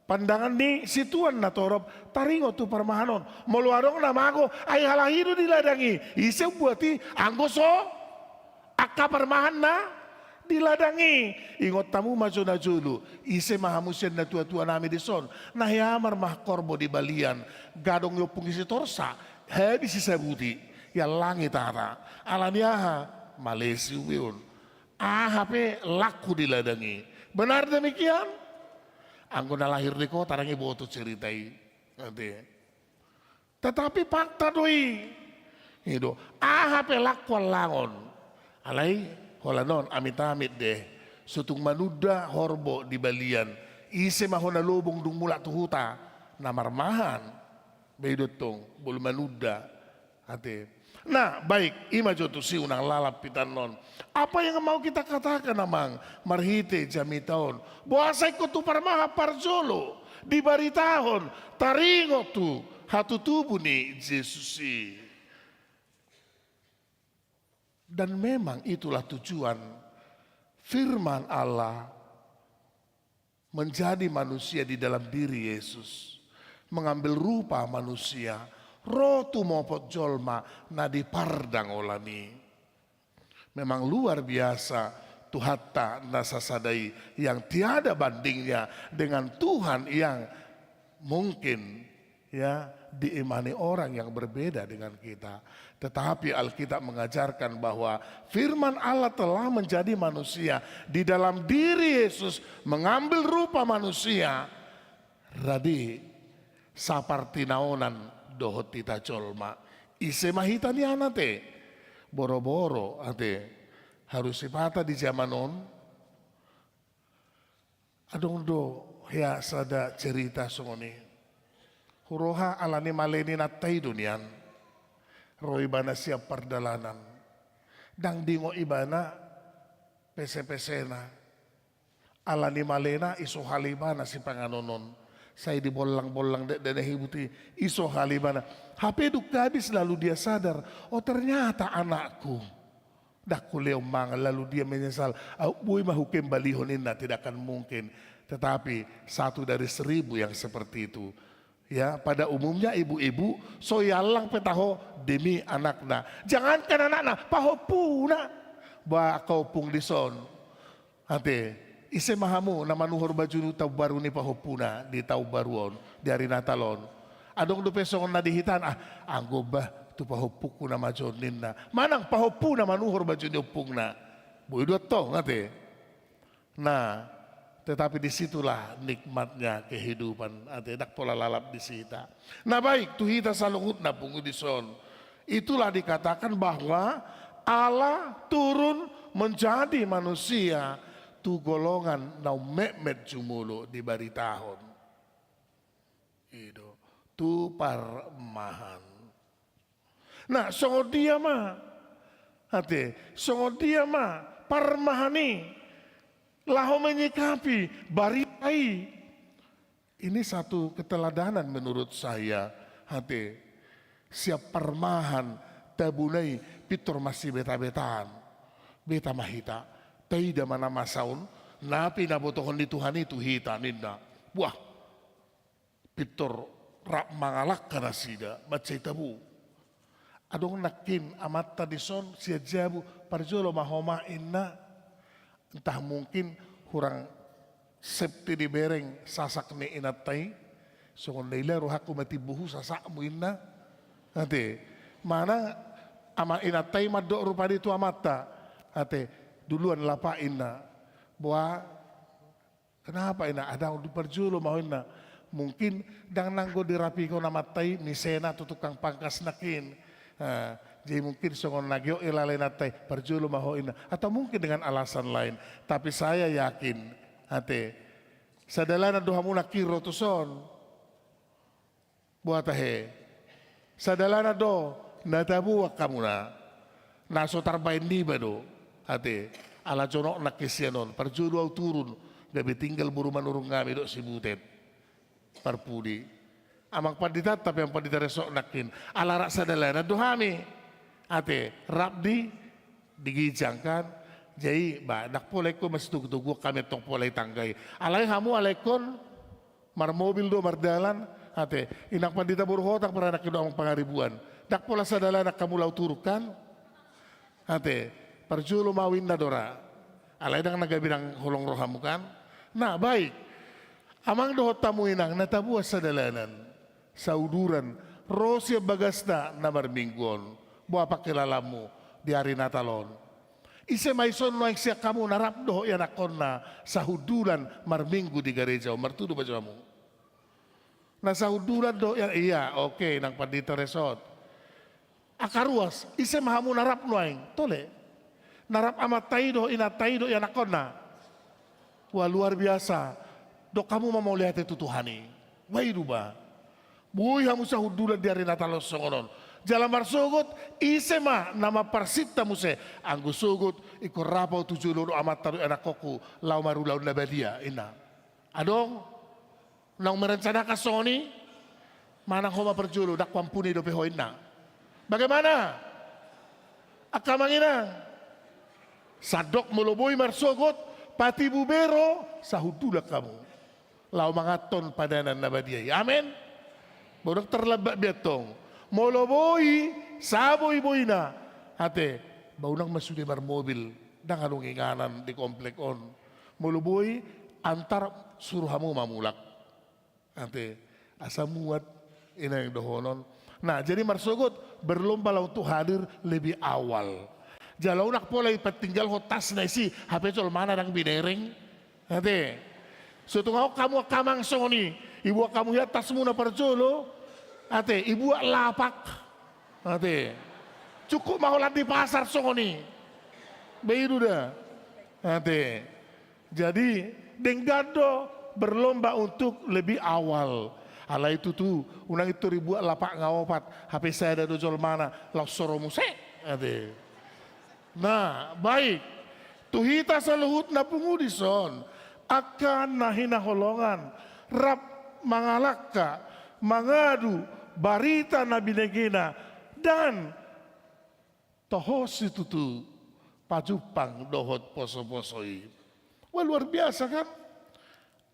pandangan ni situan na torop taringot tu parmahan on. Molo adong na mago, ai halak i do di ladang i. Ise umbuat i, anggo so angka parmahan na di ladang i. Ingot hamu ma jo na jolo, ise ma hamu sian natua-tua nami dison na hea marmahan horbo di balian, nunga adong i ompung i sitorsa, habis i sabuti, iallangi tata. Alani aha, male siubeon. Aha pe laku di ladang i. Benar demikian? Anggo na lahir di kota ndang iboto cerita i. Ate. Tetapi fakta do i. I do. Aha pe laku allangon. Alai, holan on, amit-amit deh. So tung manunda horbo di balian. Ise ma hona lobong dung mulak tu huta. Na marmahan. Bah i do tong, molo manunda. Ate. Nah, baik, i ma jo tusi, unang lalap hita annon. Apa yang mau kita katakan, amang, marhite jamita on? Boasa ingkon tu parmahan parjolo dibaritahon taringot tu hatutubu ni Jesus i. Dan memang itulah tujuan firman Allah menjadi manusia di dalam diri Yesus, mengambil rupa manusia, ro tumopot jolma na di pardangolan i. Memang luar biasa Tuhanta na sasada i, yang tiada bandingnya dengan Tuhan yang Mungkin, ya, diimani orang yang berbeda dengan kita. Tetapi Alkitab mengajarkan bahwa firman Allah telah menjadi manusia, di dalam diri Yesus mengambil rupa manusia. Radi sapartinaonan dohot hita jolma. Ise ma hita nian ate? Boro-boro ate. Harus sipata di zaman on. Adong do hea sada cerita songon i. Huroha ala ni male ni inanta i do nian. Ro ibana sian pardalanan. Ndang diingot ibana pese-pesena. Ala ni malena isohal ibana sipanganon on. Sai dibollang-bollang dakdanak i buti, isohal ibana. Hape dung habis lalu dia sadar, "Oh, ternyata anakku." Ndang hulehon mangan, lalu dia menyesal. "Au, boi ma hukembalihon," ninna, tidak akan mungkin. Tetapi satu dari seribu yang seperti itu. Ya, pada umumnya ibu-ibu so iallang pe taho demi anakna. Jangankan anakna, pahompuna. Ba angka ompung dison. Ate, ise ma hamu na manuhor baju taon baru ni pahompuna di taon baru on, di ari Natal on? Adong dope songon na di hita an, ah, anggo bah tu pahompungku na majo on ninna. Manang pahompuna manuhor baju ni ompungna. Boi do antong, ate. Nah, tetapi di situlah nikmatnya kehidupan, ate, ndang pola lalap di hita. Nah, baik, tu hita saluhutna pungu dison. Itulah dikatakan bahwa Allah turun menjadi manusia tu golongan na ummetmet jumolo dibaritahon. I do, tu parmahan. Nah, songon dia ma, ate, songon dia ma parmahan i laho menyikapi barita i. Ini satu keteladanan menurut saya, ate. Sian parmahan tabona i pintor masibeta-betaan. Beta ma hita, taida ma na masa on, na pinabotohon ni Tuhan i tu hita ninna. Buah, pintor rap mangalangka nasida, mansai tabo. Adong nangkin amanta dison sian jabu, parjolo ma ho ma inna. Entah mungkin hurang safety dibereng sasak ni inanta i, songon na ila rohangku ma timbo hu sasakmu inna. Ate, manang ama inanta i mandok rupani tu amanta. Ate, duluan lapa inna. Boa, kenapa inna? Adong, parjolo ma ho inna. Mungkin ndang nanggo dirapihon amanta i misena tu tukang pangkas nangkin. Ah, jadi mungkin songon na giot ilala inanta i, parjolo ma ho inna. Atau mungkin dengan alasan lain. Tapi saya yakin, ate, sadalanan do hamu nangkin ro tuson. Boa tahe. Sadalanan do, na tabo angka hamuna. Na so tarbaen niba do. Ate, ala jonok nangkin sian on, parjolo au turun, gabe tinggal boru Manurung hami dohot si Butet. Parpudi. Amang pandita, tapi amang pandita resort nangkin. Ala rap sadalanan do hami. Ate, rap di, di ginjang kan. Jadi, ba, ndang pola ingkon masitogu-toguan hami antong pola i tangga i. Alai hamu, alai ingkon marmobil do mardalan, ate, inang pandita boru Hotang, pernah nangkin do amang Pangaribuan. Ndang pola sadalanan hamu laho turun kan? Ate, parjolo ma au inna do ra. Alai ndang na gabe ndang holong rohamu kan? Nah, baik. Amang dohot hamu inang, na tabo sadalanan, sauduran, ro sian bagasta na marminggu on. Boa pangkilalaanmu di ari Natal on? Ise ma ison nuaeng sian hamu na rap dohot ianakhonna sahundulan marminggu di gareja on, martudu ma jo hamu. Na sahundulan do, ia, ia, oke, inang pandita resort. Angka ruas, ise ma hamu na rap nuaeng, tole. Na rap amanta i dohot inanta i dohot ianakhonna. Wah, luar biasa. Dok hamu ma mauliate tu Tuhan i. Wah, i do ba. Boi hamu sahundulan di ari Natal on songon on. Jala marsogot, ise ma na mamparsinta muse. Anggo sogot, ingkon rap au tu jolo dohot amanta dohot ianakhonku, laho marulaon na badia, inna. Adong? Naung merencanakan songon i? Manang ho ma parjolo, ndang huampuni dope ho inna. Bagaimana? Angka amang inang. Sandok molo boi marsogot, patibu be ro, sahundulan hamu. Laho manganhon padanan na badia i. Amen. Ba unang tarlambat be antong. Molo boi, saboi-boina. Ate, ba unang ma sude marmobil. Ndang adong inganan di komplek on. Molo boi, antar suru hamu ma mulak. Ate, Asa muat, i na naeng dohonon. Nah, jadi marsogot, berlombalah untuk hadir lebih awal. Jala unang pola dipatinggalhon tasna disi, hape jolmana ndang binereng. Ate. So tung adong hamu angka amang songon i, ibuat hamu hian tasmuna parjolo. Ate, ibuat lapak. Ate. Cukup ma holan di pasar songon i. Ba i do da. Ate. Jadi, denggan do berlomba untuk lebih awal. Alai tutu, unang pintor ibuat lapak nga opat, hape sada do jolmana, laos so ro muse. Ate. Nah, baik. Tu hita saluhutna pungu dison, angka na hinaholongan, rap mangalangka, mangadu, barita na binegena, dan toho situtu pajumpang dohot poso-poso i. Wah, luar biasa kan?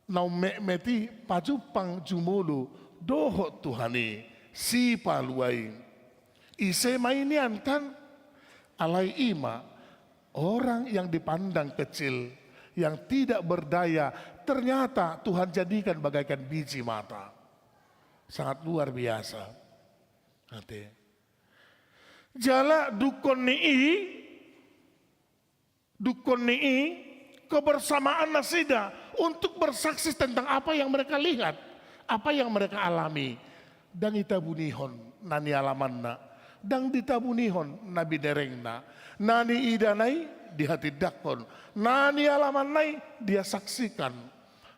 Na ummetmet i pajumpang jumolo dohot Tuhan i, Sipalua i. Ise ma i nian kan? Alai i ma orang yang dipandang kecil, yang tidak berdaya, ternyata Tuhan jadikan bagaikan biji mata. Sangat luar biasa. Ate. Jala dungkon ni i, dungkon ni i, kebersamaan nasida untuk bersaksi tentang apa yang mereka lihat, apa yang mereka alami. Ndang ditabunihon na nialamanna, ndang ditabunihon na binerengna, na niidana i dihatindangkon, na nialamanna i disaksikan.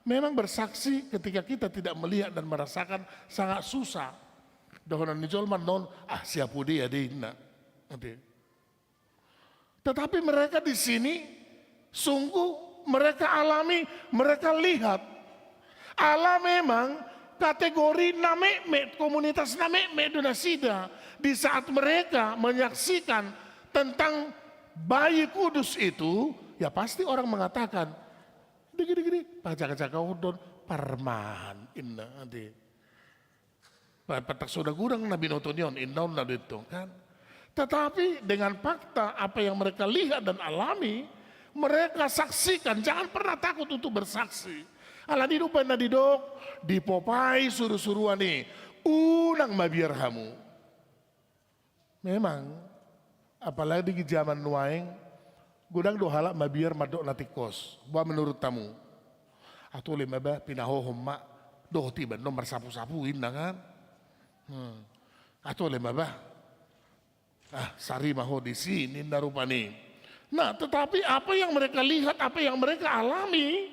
Memang bersaksi ketika kita tidak melihat dan merasakan sangat susah. Dohonon ni jolma annon, ah, siapudea do inna. Ate. Tetapi mereka di sini sungguh mereka alami, mereka lihat. Ala memang kategori na metmet, komunitas na metmet do nasida. Di saat mereka menyaksikan tentang bayi kudus itu, ya pasti orang mengatakan, "Digi, digi, digi, pajaga-jagaon do on, parmahan," inna, ate. Pa-, patak so da godang na binoto ni on, inna on na do i tong kan. Tetapi dengan fakta apa yang mereka lihat dan alami, mereka saksikan, jangan pernah takut untuk bersaksi. Alani i do umbahen na didok, dipopai suru-suruan i, unang mabiar hamu. Memang, apalagi di zaman nuaeng, godang do halak mabiar mandok na tingkos. Boha menurut hamu? Atole ma bah, pinahohom ma, dohot iba annon marsapu-sapu inna kan. Hmm. Atole ma bah. Ah, sari ma ho disi ninna rupani. Nah, tetapi apa yang mereka lihat, apa yang mereka alami,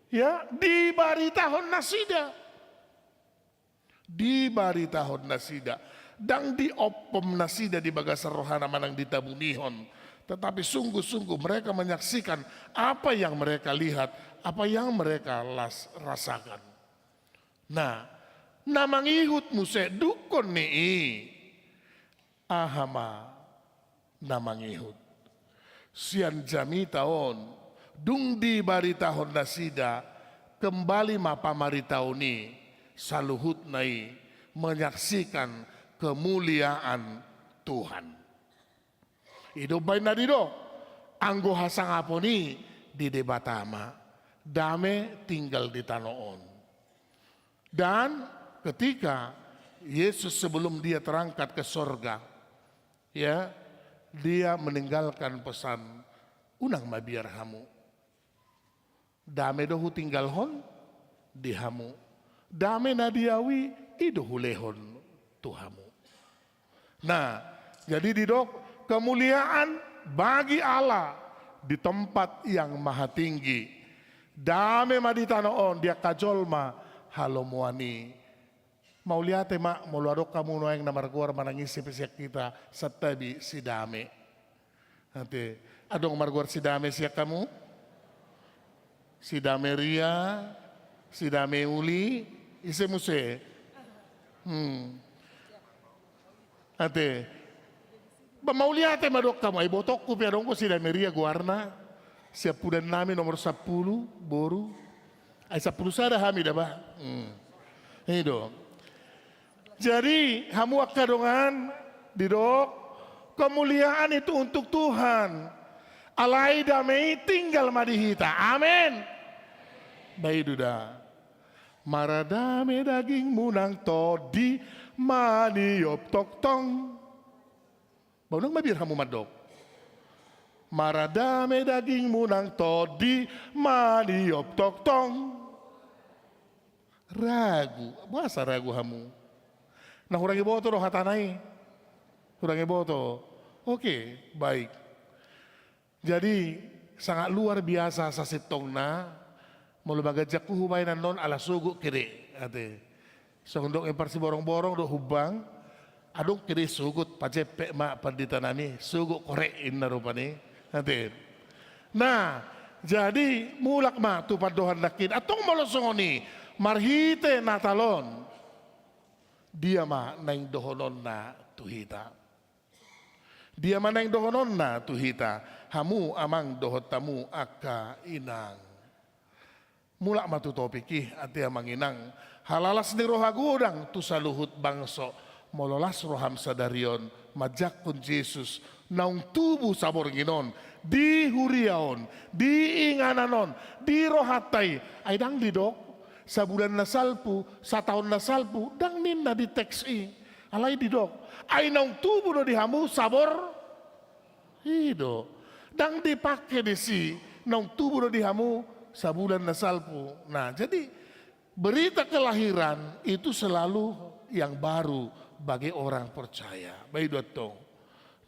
ya, dibaritahon nasida. Dibaritahon nasida, ndang diophom nasida di bagasan rohana manang ditabunihon, tetapi sungguh-sungguh mereka menyaksikan apa yang mereka lihat, apa yang mereka las-, rasakan. Nah, na mangihut muse dungkon ni i. Aha ma na mangihut? Sian jamita on, dung dibaritahon nasida, kembali ma pamaritaon i, saluhutna i menyaksikan kemuliaan Tuhan. I do umbahen na didok, anggo hasangapon i di Debata ma, dame tinggal di tano on. Dan ketika Yesus sebelum dia terangkat ke sorga, ya, dia meninggalkan pesan, unang mabiar hamu. Dame do hutinggalhon di hamu. Dame na di ahu i, i do hulehon tu hamu. Nah, jadi didok, kemuliaan bagi Allah di tempat yang maha tinggi. Dame ma di tano on di angka jolma halomoan i. Mauliate ma, molo adong hamu nuaeng na margoar manang ise pe sian hita, santabi si Dame. Ate, adong margoar si Dame sian hamu? Si Dame Ria, si Dame Uli, ise muse? Hmm. Ate. Ba mauliate ma dok hamu, ai ibotongku pe adong do si Dame Ria goarna. Sian pudan nami nomor sampulu, boru. Ai sampulu sada hami da bah. Hmm. I do. Jadi, hamu angka dongan, didok, kemuliaan itu untuk Tuhan. Alai dame i tinggal ma di hita. Amen. Ba i do da. Maradame dagingmu nang tondi maniop tongtong. Ba unang mabiar hamu mandok. Maradame dagingmu nang tondi maniop tongtong. Ragu, boasa ragu hamu? Na hurang iboto do hatana i? Hurang iboto. Oke, baik. Jadi, sangat luar biasa sasintongna, molo baganjangku hubaen annon ala sogot kede, ate. Songon dok i parsiborongborong dohot humbang, adong kede sogot, pajempek ma pandita nami, sogot korek inna rupani, ate. Nah, jadi mulak ma tu pandohan nangkin, antong molo songon i, marhite Natal on, dia ma naeng dohononna tu hita. Dia ma naeng dohononna tu hita, hamu amang dohot hamu angka inang. Mulak ma tu topik i, ate amang inang, halalas ni roha godang tu saluhut bangso, molo las roham sadari on, manjangkon Jesus, naung tubu saborngin on, di huria on, di inganan on, di rohanta i, ai ndang didok, sabulan na salpu, sataon na salpu, ndang ninna di teks i. Alai didok, ai naung tubu do di hamu sabor, i do. Ndang dipake disi, naung tubu do di hamu sabulan na salpu. Nah, jadi berita kelahiran itu selalu yang baru bagi orang percaya. Ba i do antong.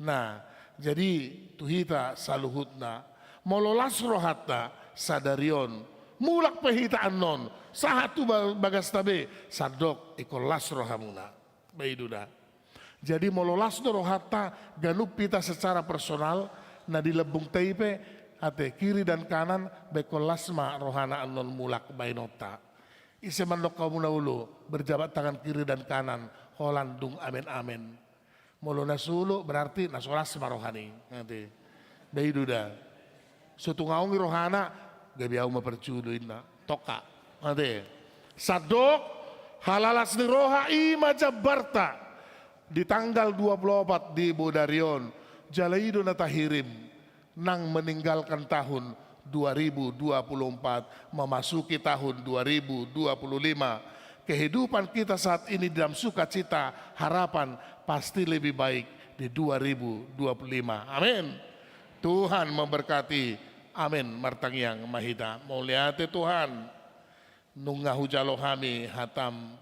Nah, jadi tu hita saluhutna, molo las rohanta sadari on, mulak pe hita annon, sahat tu ba-, bagasta be, sandok ingkon las rohamuna. Ba i do da. Jadi molo las do rohanta, ganup hita secara personal, na di lambungta i pe, ate, kiri dan kanan, ba ingkon las ma rohana annon mulak baenonta. Ise mandok hamu na olo, berjabat tangan kiri dan kanan, holan dung amen-amen. Molo na so olo, berarti na so las ma rohana i, ate. Ba i do da. So tung aong i rohana, gabe ahu ma parjolo inna. Tongka. Ate. Sandok, halalas ni roha i ma jambarta. Di tanggal dua puluh opat di bodari on, jala i do na tahirim, nang meninggalkan tahun dua ribu dua puluh empat, memasuki tahun dua ribu dua puluh lima. Kehidupan kita saat ini dalam sukacita, harapan pasti lebih baik di dua ribu dua puluh lima. Amin. Tuhan memberkati. Amin. Martangiang ma hita. Mauliate Tuhan. Nunga hujalo hami hatam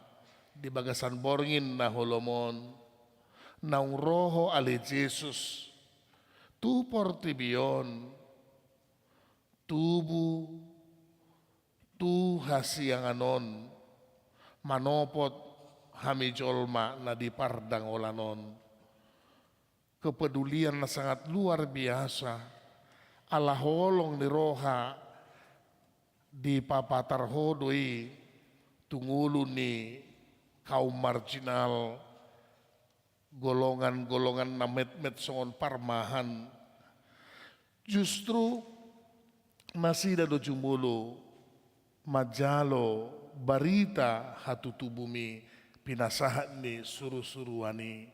di bagasan borngin na holom on. Naung ro Ho ale Jesus tu portibi on, tubu tu hasiangan on, manopot hami jolma na di pardangolan on. Kepedulian na sangat luar biasa, ala holong ni roha dipapatar Ho do i tu ngolu ni kaum marginal, golongan-golongan na metmet songon parmahan. Justru nasida do jumolo manjalo barita hatutubum i, pinasahat ni surusuruan i.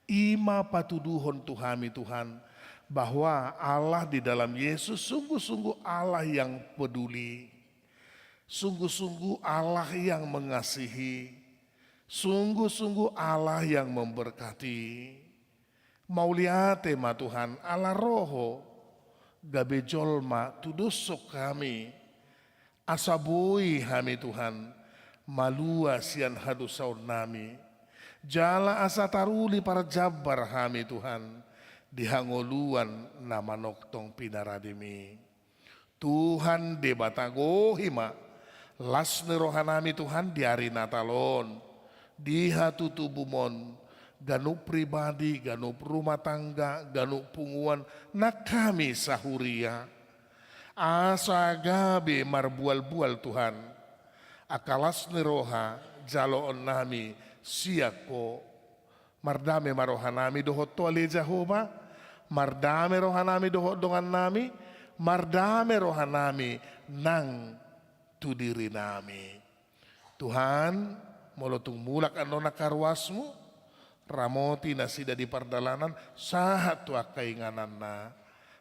I ma patuduhon tu hami Tuhan, bahwa Allah di dalam Yesus sungguh-sungguh Allah yang peduli, sungguh-sungguh Allah yang mengasihi, sungguh-sungguh Allah yang memberkati. Mauliate ma Tuhan, ala ro Ho gabe jolma tudoshon hami, asa boi hami Tuhan malua sian hadosaon nami, jala asa taruli parjambar hami Tuhan di hangoluan na manongtong pinarademi. Tuhan Debata, gohi ma las ni rohanami Tuhan di ari Natal on, di hatutubum on, ganup pribadi, ganup rumah tangga, ganup punguan, nang hami sahuria. Asa gabe marbual-bual Tuhan, angka las ni roha jaloonnami sian Ho. Mardame ma rohanami dohot Ho ale Jahowa, mardame rohanami dohot dongannami, mardame rohanami nang tu dirinami. Tuhan, molo tung mulak annon angka ruasmu, ramoti nasida di pardalanan, sahat tu angka ingananna.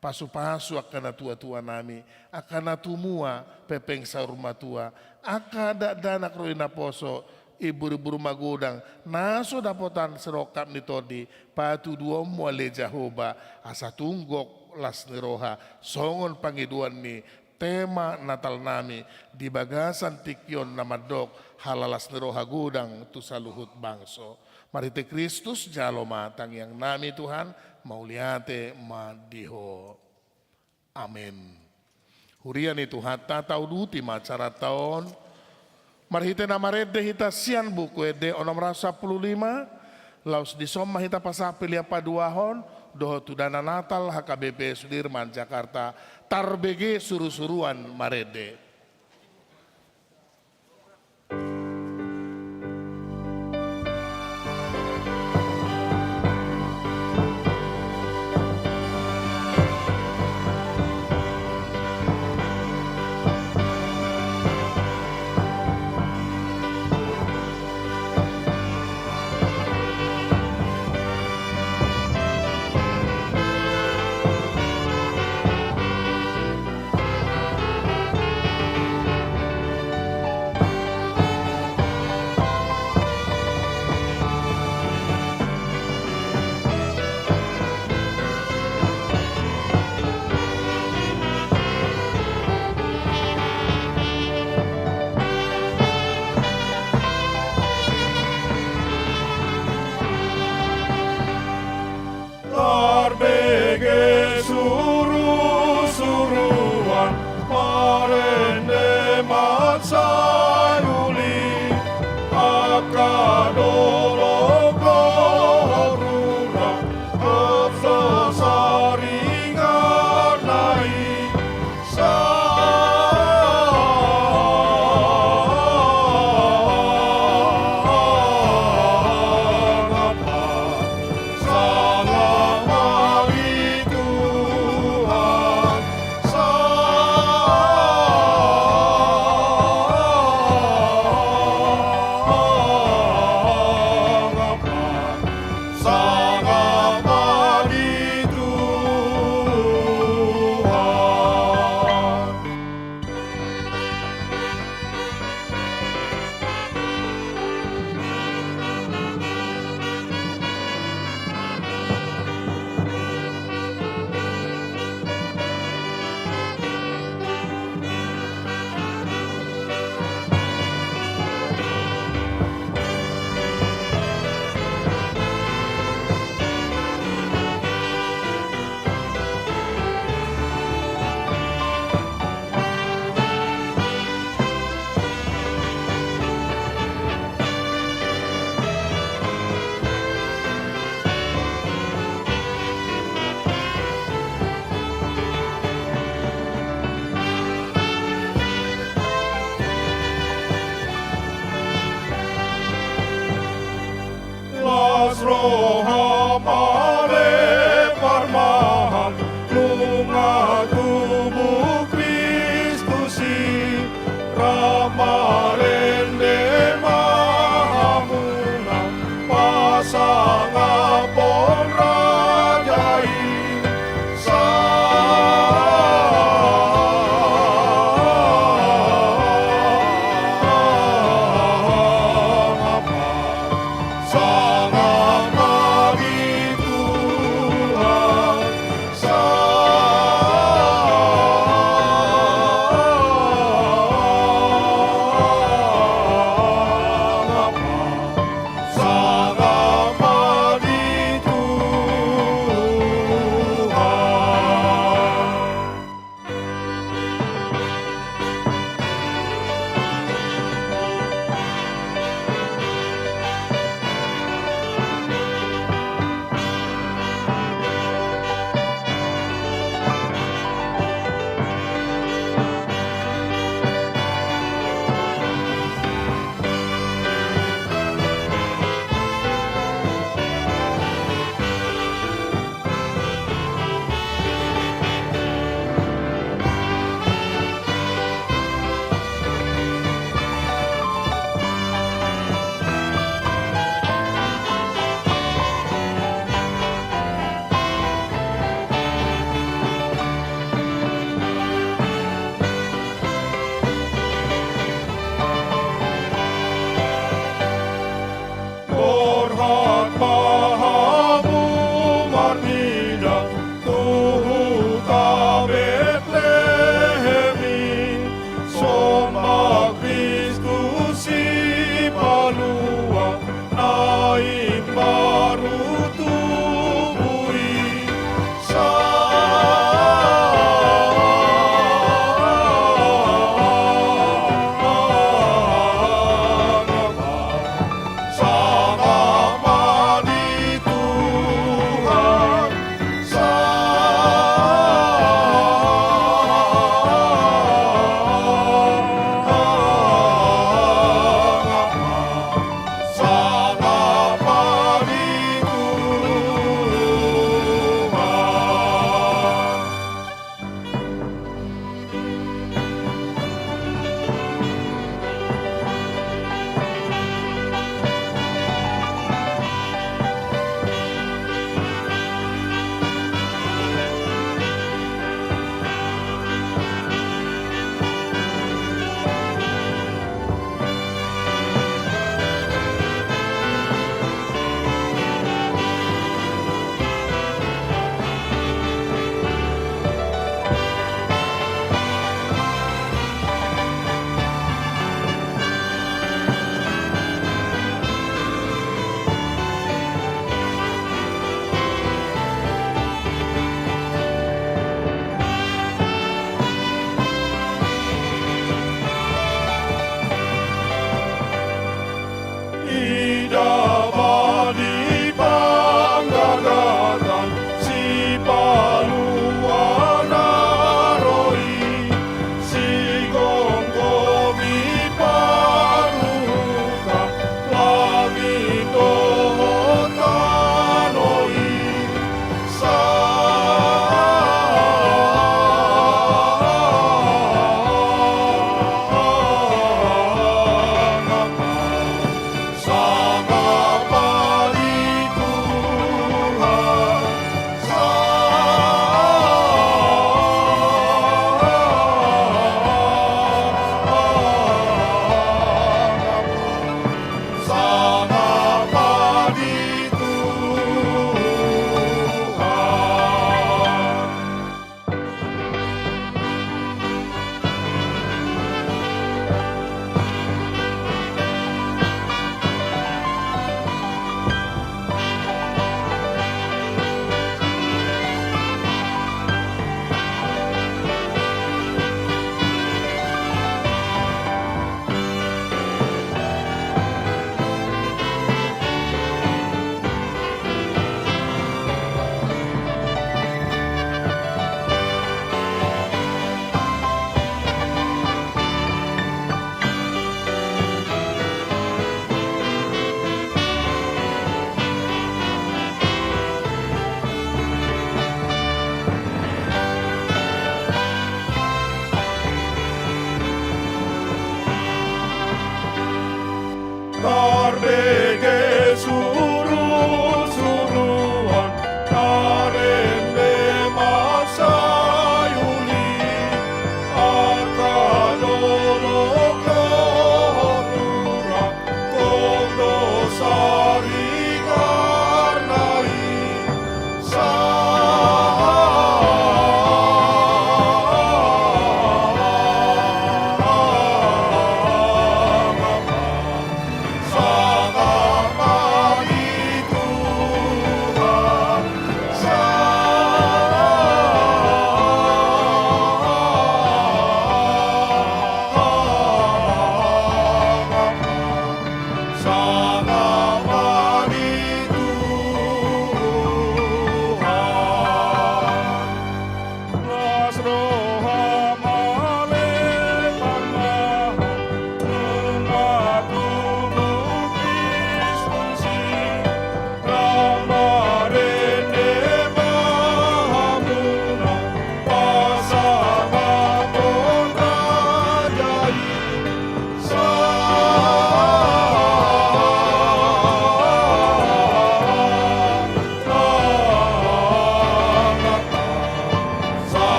Pasupasu angka natuatuanami, angka natumua, pengpeng saur matua, angka dakdanak ro di naposo, imburimbur magodang, na so dapotan sirongkap ni tondi, patuduhonmu ale Jahowa, asa tung gok las ni roha, songon pangidoan ni tema Natalnami, di bagasan tingki on na mandok, halalas ni roha godang tu saluhut bangso. Marhite Kristus, jalo ma tangiangnami Tuhan, mauliate ma di Ho. Amen. Huria ni Tuhanta, tauduti ma acaranta on. Marhite na marende hita sian Buku Ende onom ratus sampulu lima, laos dison ma hita pasahat pilihan paduahon, dohot tu dana Natal H K B P Sudirman Jakarta, tarbege surusuruan marende. Tarbege surusuruan, marende mansai uli, angka dolok dohot rura, dohot saringarna i. Sangap ma di Tuhan. Las roha ma ale parmahan, nunga tubu Kristus i, rap marende ma hamuna pasangaphon raja i. Sangap ma, sangap ma Borhat ma hamu marnida tu huta Betlehem i, sombah Kristus Sipalua na imbaru tubu i. Sa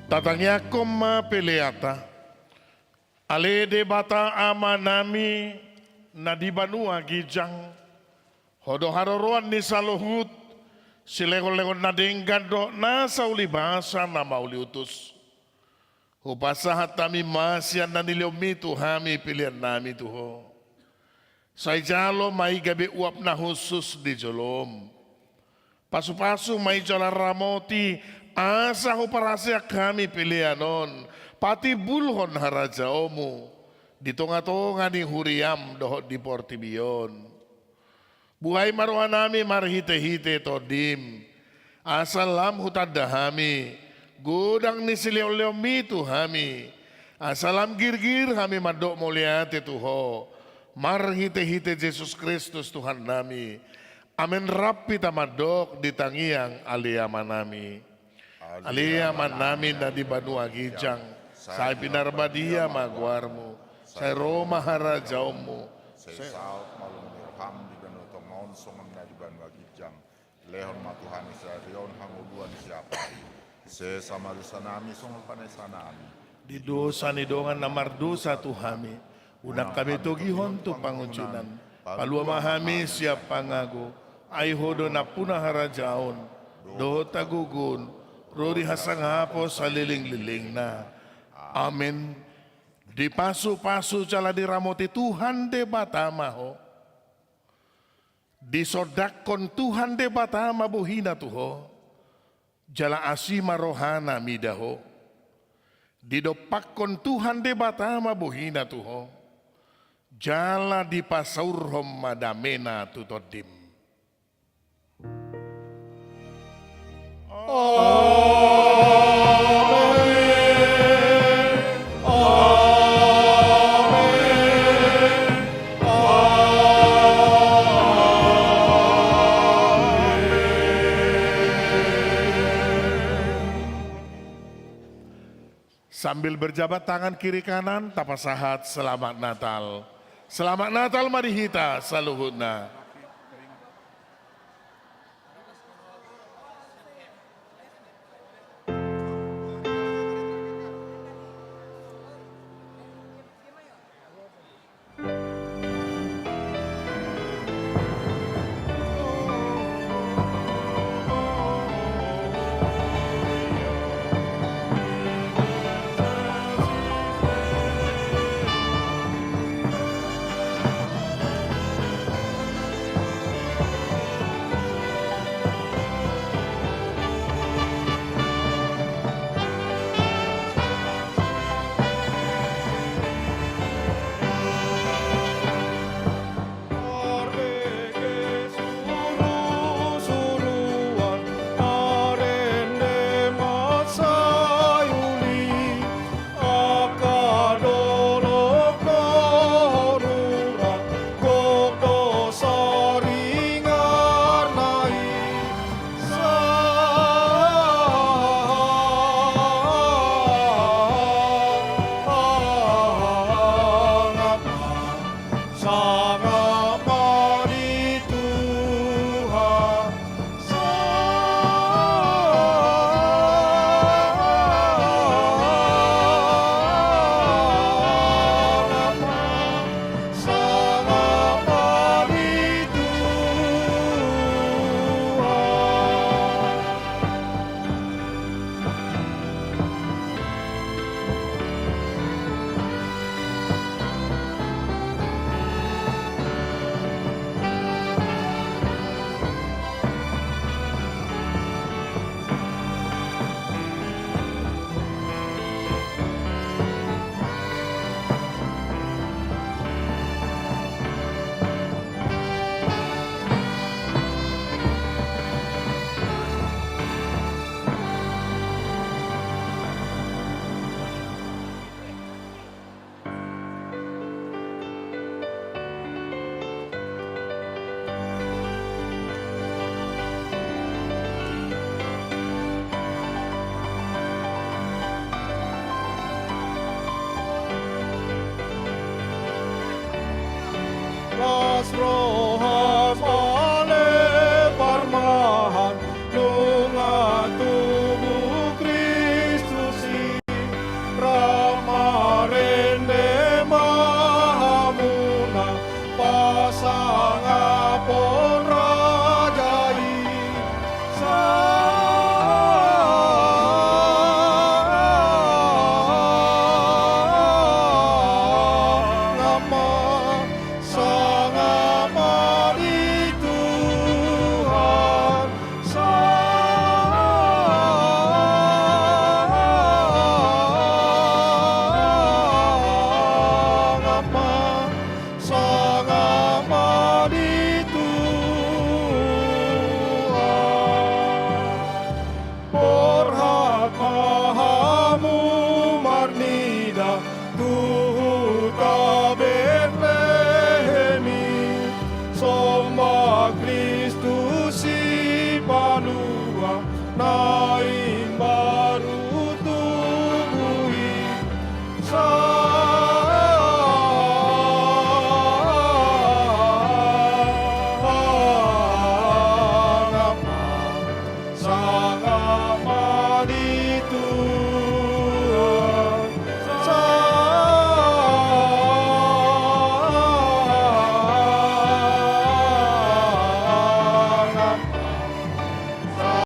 Tatangiangkon ma peleanta. Ale Debata Amanami na di banua ginjang, Ho do haroroan ni saluhut silengonlengon na denggan dohot nasa ulibasa na mauliutus. Hupasahat hami ma sian na nilehonMi tu hami peleannami tu Ho. Sai jalo ma i gabe uap na hushus di joloM. Pasupasu ma i jala ramoti, asa huparaseak hami pelean on patimbulhon harajaonMu di tongatonga ni huriaM dohot di portibi on. Buhai ma rohanami marhitehite TondiM, asa lam hutanda hami godang ni silehonlehonMi tu hami, asa lam girgir hami mandok mauliate tu Ho, marhitehite Jesus Kristus Tuhannami. Amen. Rap hita mandok di tangiang Ale Amanami. Ale Amanami na di banua ginjang, sai pinarbadia ma goarMu, sai ro ma harajaonMu, sai saut ma lomo ni rohaM di banua tonga on songon na di banua ginjang. Lehon ma tu hami sadari on hangoluan siapari. Sesa ma dosanami songon panesanami di dosa ni dongan na mardosa tu hami. Unang hami togihon tu pangunjunan. Palua ma hami sian pangago. Ai Ho do nampuna harajaon dohot hagogoon ro di hasangapon salelenglelengna. Amen. Dipasupasu jala diramoti Tuhan Debata ma ho. Disondangkon Tuhan Debata ma bohiNa tu ho, jala asi ma rohaNa mida ho. Didompakkon Tuhan Debata ma bohiNa tu ho, jala dipasaurhon ma dameNa tu tondim. Amen. Amen. Amen. Sambil berjabat tangan kiri kanan, tapasahat selamat Natal. Selamat Natal ma di hita saluhutna.